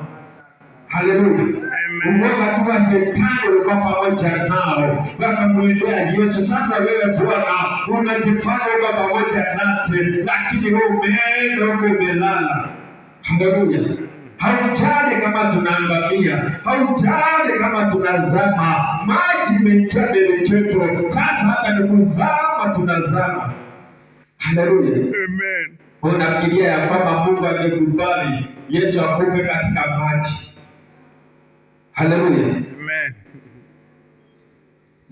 Haleluya! Amen. Uoga tu wa shetani ulikuwa pamoja nao, wakamwendea Yesu. Sasa wewe Bwana unajifanya uko pamoja nasi, lakini wewe umeenda huko umelala. Haleluya! Haujali kama tunaangamia, haujali kama tunazama, maji imeingia mbele yetu. Sasa hata ni kuzama, tunazama. Haleluya! Amen. Unafikiria ya kwamba Mungu angekubali Yesu akufe katika maji? Haleluya! Amen.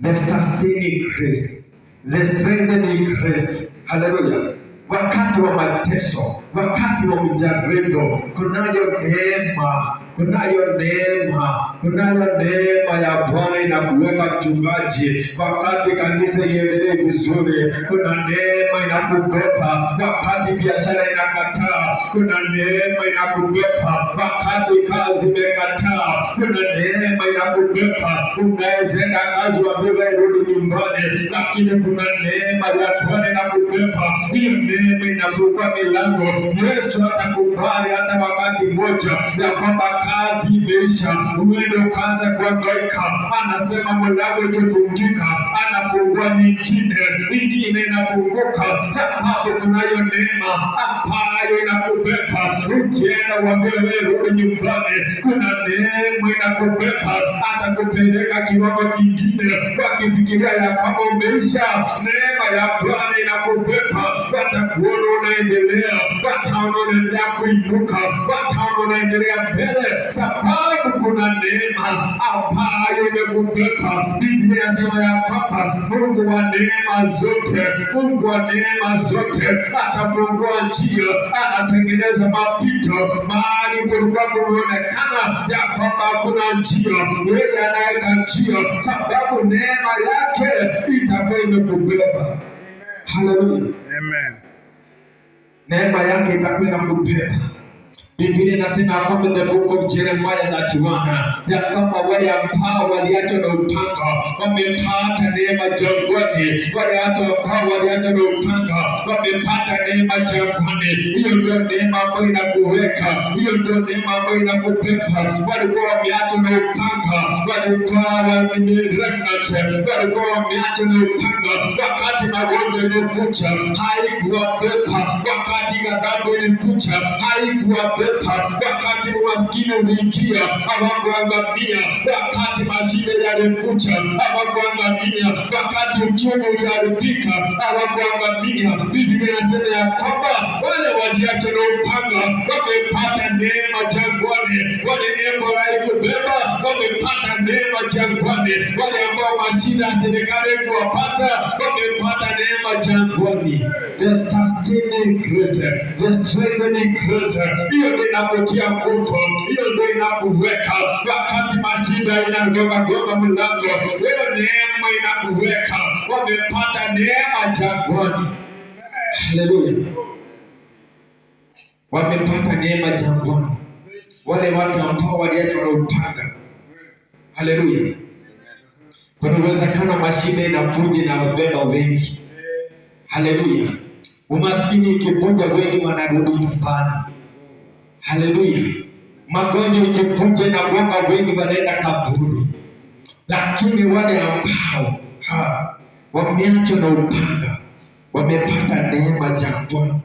The sustaining grace, the strengthening grace. Haleluya! Wakati wa mateso, wakati wa mjaribu, kunayo neema, kunayo neema, kunayo neema ya Bwana inakuweka mchungaji. Wakati kanisa iendelee vizuri, kuna neema inakubeba. Wakati biashara inakataa, kuna neema inakubeba. Wakati kazi imekataa, kuna neema inakubeba. Unaweza enda kazi waambiwe rudi nyumbani, lakini kuna neema ya Bwana inakubeba. Hiyo neema inafungua milango. Yesu atakubali hata wakati mmoja ya kwamba kazi imeisha, uende ukaanza kuhangaika. Anasema mlango ikifungika, anafungua nyingine, ingine inafunguka, sababu kunayo neema ambayo inakubeba. Ukienda uambiwe wewe rudi nyumbani, kuna neema inakubeba, atakupeleka kiwango kingine, wakifikiria ya kwamba umeisha. Neema ya Bwana inakubeba, watakuona unaendelea, wataona unaendelea kuinuka, wataona unaendelea mbele, sababu kuna neema ambayo imekubeba. Biblia inasema ya kwamba Mungu wa neema zote, Mungu wa neema zote atafungua njia, anatengeneza mapito mahali kulikuwa kumeonekana ya kwamba hakuna njia, yeye anaweka njia, sababu neema yake itakuwa imekubeba. Haleluya! Amen. Neema yake itakuwa inakubeba. Biblia inasema ya kwamba in the book of Jeremiah 31 ya kwamba wale ambao waliachwa na upanga wamepata neema jangwani. Wale watu ambao waliachwa na upanga wamepata neema jangwani. Hiyo ndio neema ambayo inakuweka, hiyo ndio neema ambayo inakubeba. Walikuwa wameachwa na upanga, walikuwa wameregnant, walikuwa wameachwa na upanga. Wakati magonjwa yalikuja haikuwabeba, wakati ghadhabu ilikuja haikuwabeba, wakati umaskini uliingia hawakuangamia, wakati mashida yalikuja hawakuangamia, wakati uchumi uliharibika hawakuangamia. Biblia inasema ya kwamba wale waliachwa na upanga wamepata neema jangwani, wale neema haikubeba wamepata neema jangwani, wale ambao mashida ya serikali kuwapata wamepata neema jangwani. The sustaining grace, the strengthening grace, hiyo ndio inakutia nguvu, hiyo ndio inakuweka wakati mashida inagonga gonga mlango, hiyo neema inakuweka. Wamepata neema jangwani. Haleluya, wamepata neema jangwani, wale watu ambao waliachwa na upanga. Haleluya. Kuna uwezekano mashida inakuja inawabeba wengi. Haleluya. Umaskini ikikuja wengi wanarudi nyumbani. Haleluya. Magonjwa ikikuja inagonga wengi wanaenda kaburi. Lakini wale ambao wameachwa na upanga wamepata neema jangwani.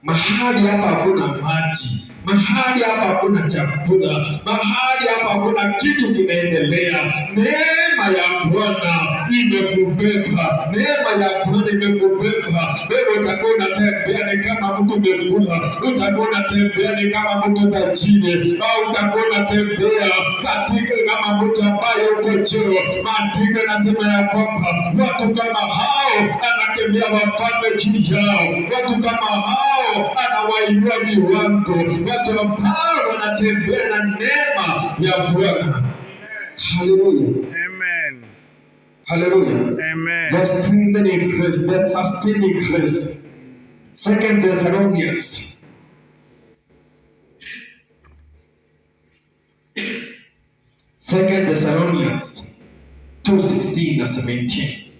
Mahali hapa hakuna maji, mahali hapa hakuna chakula, mahali hapa hakuna kitu kinaendelea. Neema ya Bwana imekubeba, neema ya Bwana imekubeba wewe. Utakuwa unatembea ni kama mtu umekula, utakuwa unatembea ni kama mtu tajiri, au utakuwa unatembea katika kama mtu ambaye uko juu. Maandiko yanasema ya kwamba watu kama hao anakemea wafalme juu yao, watu kama hao anawainua viwango, watu ambao wanatembea na neema ya Bwana. Haleluya, Amen. haleluya. Amen. The strengthening grace, the sustaining grace. Second Thessalonians Second Thessalonians 2:16 na 17.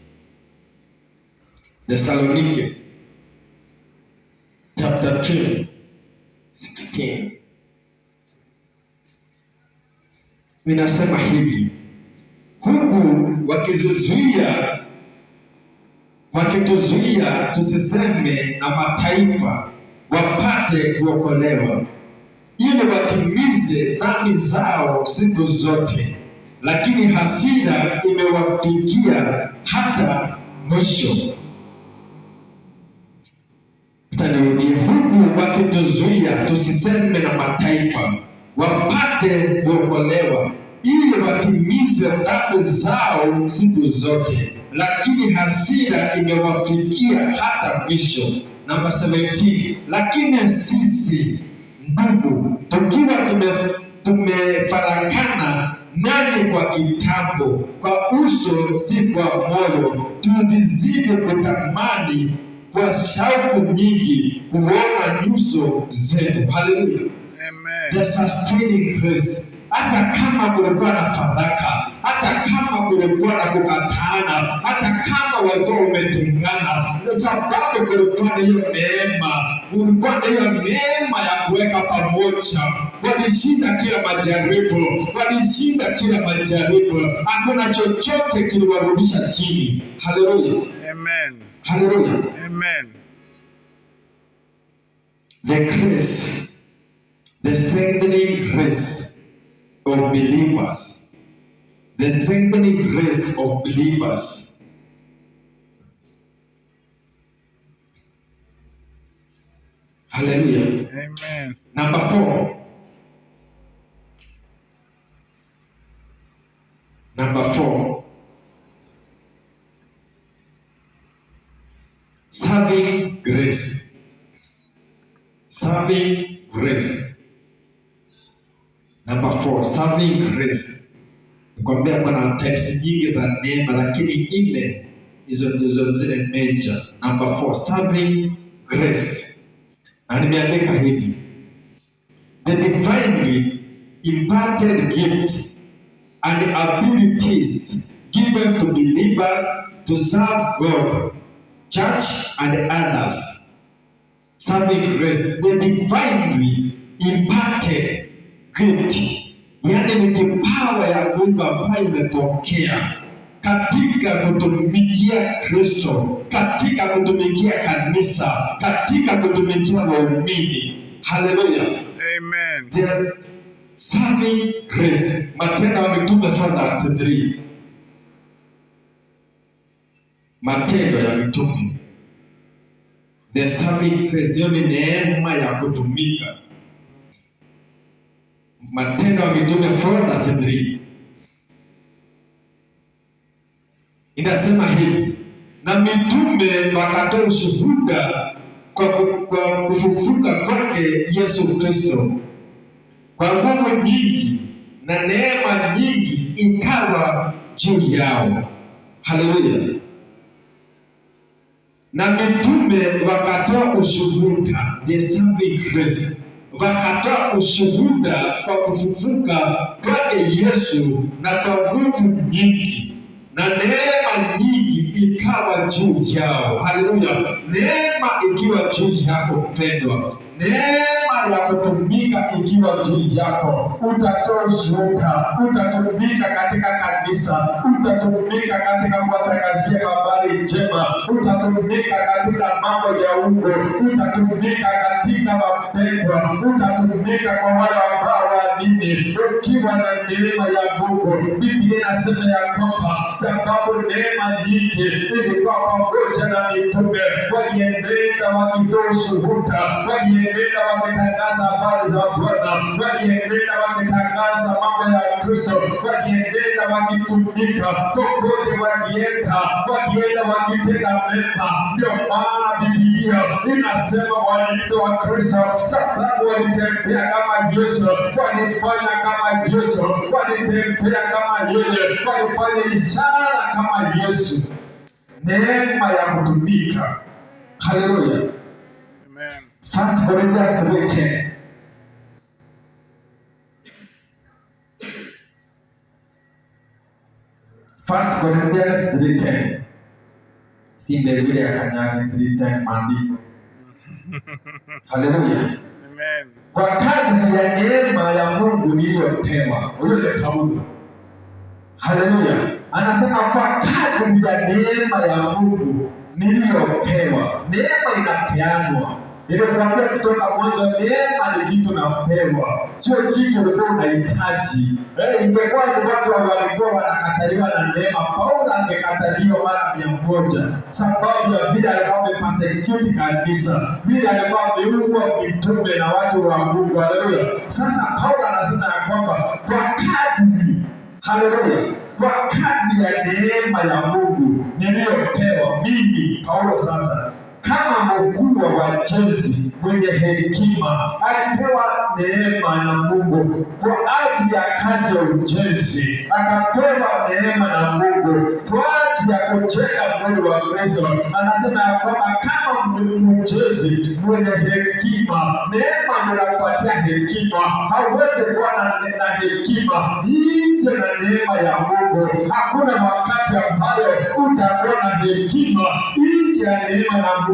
Thessalonike chapter 2 16. Ninasema hivi, huku wakituzuia tusiseme na mataifa wapate kuokolewa, ili watimize dhambi zao siku zote, lakini hasira imewafikia hata mwisho. Nirudie, huku wakituzuia tusiseme na mataifa wapate kuokolewa, ili watimize dhambi zao siku zote, lakini hasira imewafikia hata mwisho. Namba 17, lakini sisi ndugu, tukiwa tumefarakana nanyi kwa kitambo, kwa uso si kwa moyo, tulizidi kutamani kwa shauku nyingi kuona nyuso zenu. Haleluya. Amen. The sustaining grace. Hata kama kulikuwa na faraka, hata kama kulikuwa na kukatana, hata kama walikuwa wametengana, kwa sababu kulikuwa na hiyo neema, kulikuwa na hiyo neema ya kuweka pamoja. Walishinda kila majaribu, walishinda kila majaribu, hakuna chochote kiliwarudisha chini. Haleluya, Amen. haleluya. Amen. The grace, the strengthening grace of believers, the strengthening grace of believers. Hallelujah. Amen. Number 4. Number 4. Serving grace. Serving grace. Number 4, serving grace. Nikwambia kuna types nyingi za neema, lakini nne hizo ndizo zile major. Number 4, serving grace. Na nimeandika hivi: the divinely imparted gifts and abilities given to believers to serve God, church and others. Serving grace, the divinely imparted gift, yaani ni kipawa ya Mungu ambayo imepokea katika kutumikia Kristo, katika kutumikia kanisa, katika kutumikia waumini. Haleluya. Amen. The serving grace. Matendo ya Mitume 4:33. Matendo ya Mitume. The serving grace, hiyo ni neema ya kutumika. Matendo ya Mitume 4:33 inasema hivi: na mitume wakatoa ushuhuda kwa kufufuka kwake Yesu Kristo kwa nguvu nyingi, na neema nyingi ikawa juu yao. Haleluya. Na mitume wakatoa ushuhuda, the serving grace, wakatoa ushuhuda kwa kufufuka kwake Yesu na kwa nguvu nyingi, na neema nyingi ikawa juu yao. Haleluya. Neema ikiwa juu yako mpendwa, neema ya kutumika ikiwa juu yako, utatoa ushuhuda, utatumika katika kanisa, utatumika katika kuwatangazia habari njema, utatumika katika mambo ya ungo, utatumika katika mapendwa, utatumika kwa wale ambao waamini, ukiwa na neema ya Mungu. Biblia inasema ya kwamba sababu neema nyingi ilikuwa pamoja na mitume, walienenda wakitoa ushuhuda, walienenda wakitangaza habari za Bwana, walienenda wakitangaza mambo ya Kristo, walienenda wakitumika popote walienda, walienda wakitenda mema. Ndio maana Biblia inasema waliitwa wa Kristo sababu walitembea kama Yesu, walifanya kama Yesu, walitembea kama yeye, walifanya ishara kama Yesu. Neema ya kutumika. Haleluya. Amen. 1 Corinthians 3:10. First Corinthians 3:10. Si Biblia ya Kanyari 3:10 maandiko. Haleluya. Amen. Amen. Kwa kadri ya neema ya Mungu niliyopewa. Huyo ni Paulo. Haleluya. Anasema kwa kadri ya neema ya Mungu niliyopewa. Neema inapeanwa. Nilikwambia kutoka mwanzo, neema ni kitu napewa, sio kitu ulikuwa unahitaji. Ingekuwa ni watu walikuwa wanakataliwa na neema, Paulo angekataliwa mara 100 sababu ya vile alikuwa amepersecute kanisa, vile alikuwa ameua mitume na watu wa Mungu. Haleluya. Sasa Paulo anasema ya kwamba kwa kadri, haleluya, kwa kadri ya neema ya Mungu niliyopewa mimi Paulo sasa kama mkuu wa wajenzi mwenye hekima, alipewa neema na Mungu kwa ajili ya kazi ya ujenzi, akapewa neema na Mungu kwa ajili ya kujenga mwili wa Kristo. Anasema ya kwamba kama mjenzi mwenye hekima, neema ndio inakupatia hekima. Hauwezi kuwa na hekima nje na neema ya Mungu. Hakuna wakati ambayo utakuwa na hekima nje ya neema na Mungu.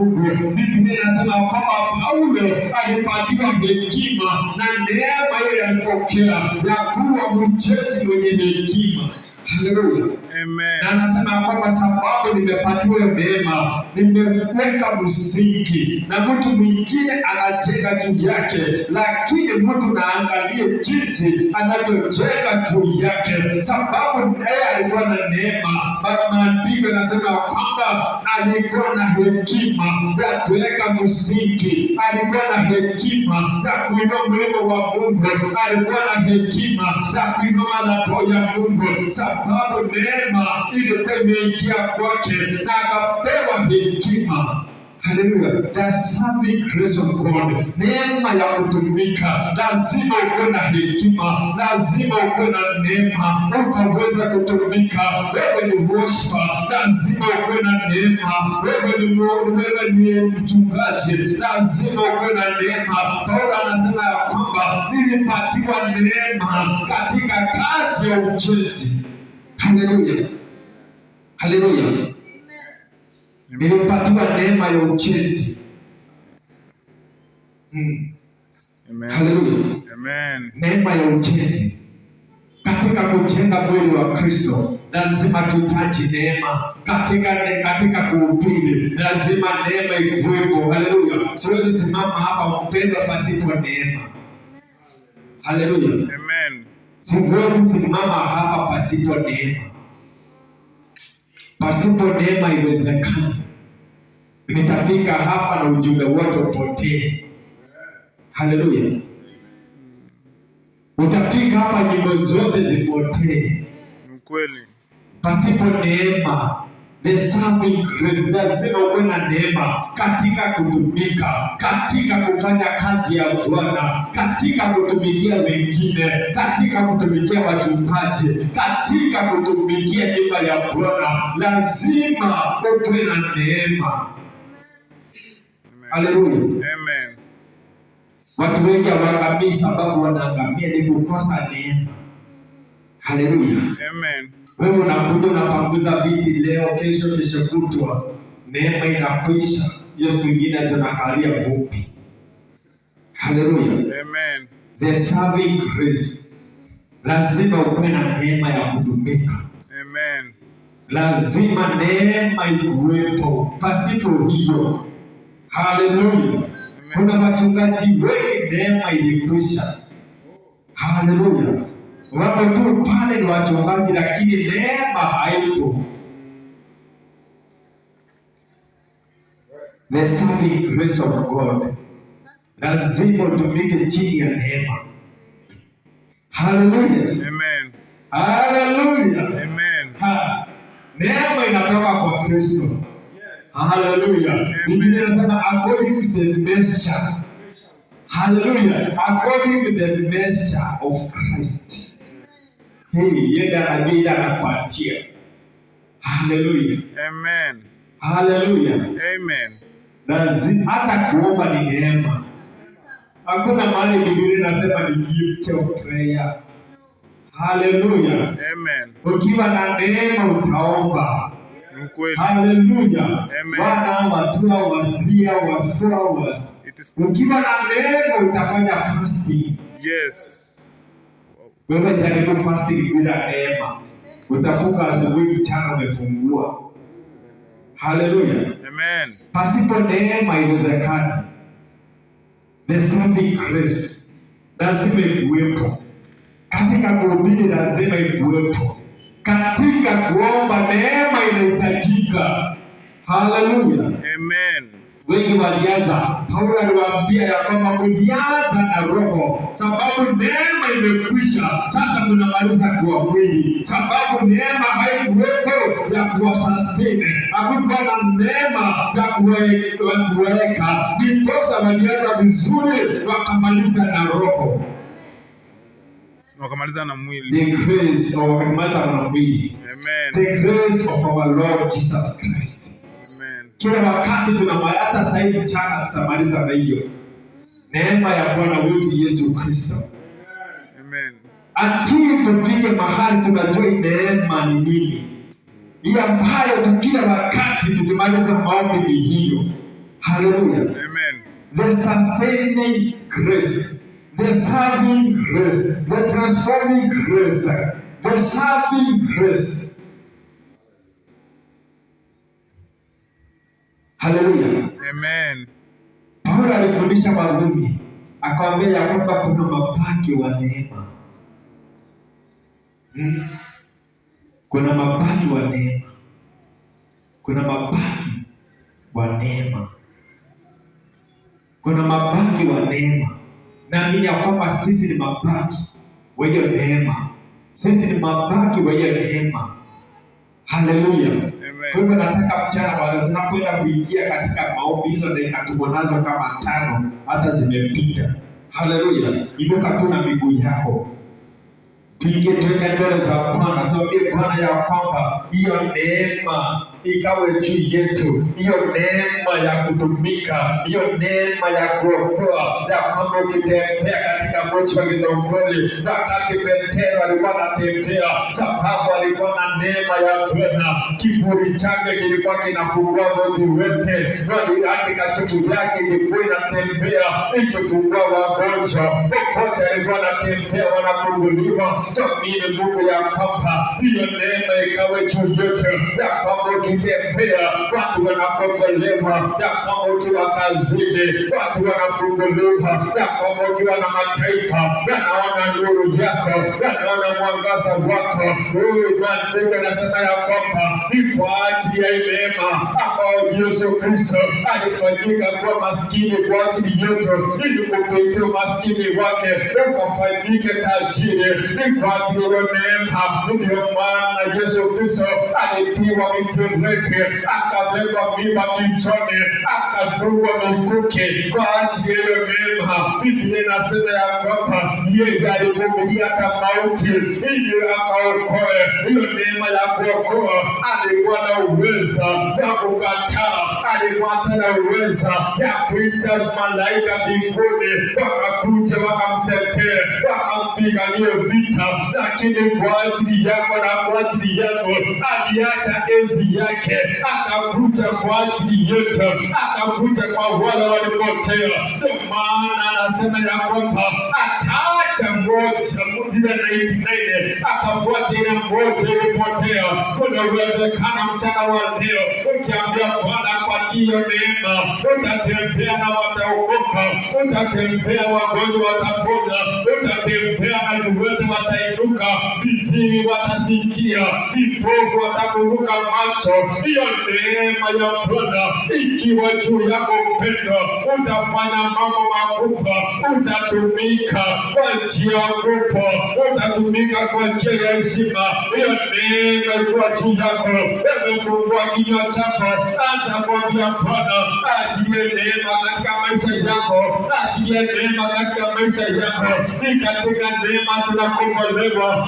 Biblia inasema kwamba Paulo alipatiwa hekima na neema ile alipokea ya kuwa mjenzi mwenye hekima. Haleluya. Amen. Na anasema kwamba sababu nimepatiwa neema, nimeweka msingi na mtu mwingine anajenga juu yake, lakini mtu naangalie jinsi anavyojenga juu yake, sababu yeye alikuwa na neema. Maandiko yanasema kwamba alikuwa na hekima ya kuweka msingi, alikuwa na hekima ya kuinua mlima wa Mungu, alikuwa na hekima ya kuinua madhabahu ya Mungu, sababu neema ilikuwa imeingia kwake na akapewa hekima. Haleluya. The serving grace of God. Neema ya kutumika. Lazima ukuwe na hekima, lazima ukuwe na neema ukaweza kutumika. Wewe ni worshiper, lazima ukuwe na neema. Wewe ni mchungaji, lazima ukuwe na neema. Paulo anasema ya kwamba nilipatiwa neema katika kazi ya ujenzi. Haleluya. Haleluya. Nilipatiwa neema ya ujenzi. Amen. Haleluya. Amen. Neema ya ujenzi. Katika kujenga mwili wa Kristo lazima tutaji neema. Katika kuhubiri lazima neema ikuwepo. Haleluya. Siwezi simama hapa mpendwa pasipo neema. Haleluya. Amen. Siwezi simama hapa pasipo neema. Pasipo neema iwezekani. Nitafika hapa na ujumbe wote upotee. Haleluya. Utafika hapa nyimbo zote zipotee. Ni kweli. Pasipo neema, the serving grace, lazima ukuwe na neema katika kutumika, katika kufanya kazi ya Bwana, katika kutumikia wengine, katika kutumikia wachungaji, katika kutumikia nyumba ya Bwana, lazima ukuwe na neema. Haleluya. Amen. Watu wengi hawaangamii, sababu wanaangamia ni kukosa neema. Haleluya. Amen. Wewe unakuja unapanguza viti leo, kesho, kesho kutwa, neema inakwisha. Hiyo siku ingine tunakalia vumbi. Haleluya. Amen. The serving grace, lazima ukuwe na neema ya kutumika. Amen. Lazima neema ikuwepo, pasipo hiyo, haleluya, kuna wachungaji wengi neema ilikwisha. Haleluya. Wako tu pale ni wachungaji, lakini neema haipo. The serving grace of God, lazima utumike chini ya neema. Haleluya. Amen. Haleluya. Amen. Ha, neema inatoka kwa Kristo. Haleluya. Biblia inasema according to the measure. Haleluya. According to the measure of Christ. Hey, yeye anajua ile anapatia. Haleluya. Amen. Haleluya. Amen. Lazima hata kuomba ni neema. Hakuna mahali Biblia inasema ni gift of prayer. Haleluya. Amen. Ukiwa na neema utaomba. Ni ukweli. Haleluya. Amen. 1 hour, 2 hours, 3 hours, 4 hours. It is Ukiwa na neema utafanya fasting. Yes. Wewe jaribu fasting bila neema, utafunga asubuhi, mchana umefungua. Haleluya. Amen. Pasipo neema haiwezekani. The saving grace lazima ikuwepo katika kuhubiri, lazima ikuwepo katika kuomba, neema inahitajika. Haleluya. Amen. Wengi walianza, Paulo aliwaambia ya kwamba mlianza na roho, sababu neema imekwisha, sasa mnamaliza kwa mwili, sababu neema haikuwepo ya kuwasustain, hakukuwa na neema ya kuweka, ndiposa walianza vizuri wakamaliza na roho. Wakamaliza na mwili. The grace of wakamaliza na mwili. Amen. The grace of our Lord Jesus Christ. Amen. Kila wakati tunamaliza, hata sasa hivi mchana tutamaliza na hiyo neema ya Bwana wetu Yesu Kristo, Amen. until tufike mahali tunajua hii neema ni nini, hii ambayo tu kila wakati tukimaliza maombi ni hiyo. Haleluya. Amen. The sustaining grace, the serving grace, the transforming grace, the serving grace. Haleluya. Amen. Paulo alifundisha Warumi akawaambia ya kwamba kuna mabaki wa neema. Kuna mabaki wa neema, kuna mabaki wa neema, kuna mabaki wa neema. Naamini ya kwamba sisi ni mabaki wa hiyo neema, sisi ni mabaki wa hiyo neema. Haleluya. Kwa Amen. hivyo nataka mchana wa leo tunapoenda kuingia katika maombi, hizo dakika tuko nazo kama tano hata zimepita. Haleluya! Inuka tu na miguu yako, tuingie tuende mbele za Bwana, tuambie Bwana ya kwamba hiyo neema ikawe juu yetu, hiyo neema ya kutumika, hiyo neema ya kuokoa, ya kwamba ukitembea katika mji wa Githunguri, wakati Petero alikuwa anatembea, sababu alikuwa na neema ya Bwana, kivuli chake kilikuwa kinafungua viwete, andika chifu yake ilikuwa inatembea ikifungua wagonjwa, popote alikuwa anatembea wanafunguliwa. Tuamini Mungu ya kwamba hiyo neema ikawe juu yetu, ya kwamba ukitembea watu wanakombolewa, ya kwamba ukiwa kazini watu wanafunguliwa, ya kwamba ukiwa na mataifa wanaona nuru yako, wanaona mwangaza wako. Huyu maandiko anasema ya kwamba ni kwa ajili ya neema ambao Yesu Kristo alifanyika kuwa maskini kwa ajili yetu, ili kupitia umaskini wake ukafanyike tajiri. Ni kwa ajili ya neema, ndiyo maana Yesu Kristo alitiwa mitereke, akawekwa mimba kichwani, akadungwa mikuki kwa ajili ya hiyo neema. Biblia inasema ya kwamba yeye alivumilia hata mauti ili akaokoe. Hiyo neema ya kuokoa, alikuwa na uweza ya kukataa, alikuwa hata na uweza ya kuita malaika mbinguni wakakuja wakamtetee, wakampigania vita, lakini kwa ajili yako na kwa ajili yangu aliacha enzi yake akakuja kwa ajili yetu, akakuja kwa wale walipotea. Ndio maana anasema ya kwamba ataacha moja ile 99 akafuata ile moja ilipotea. Kuna uwezekano mchana wa leo ukiambia Bwana apatie hiyo neema, utatembea na wataokoka, utatembea wagonjwa watapona, utatembea na viwete watainuka, viziwi watasikia, vipofu watafunguka macho. Hiyo neema ya Bwana ikiwa juu yako mpendwa, utafanya mambo makubwa, utatumika kwa njia kubwa, utatumika kwa njia ya heshima. Hiyo neema ikiwa juu yako, hebu fungua kinywa chako, anza kuambia Bwana achilie neema katika maisha yako, achilie neema katika maisha yako. Ni katika neema tunakombolewa.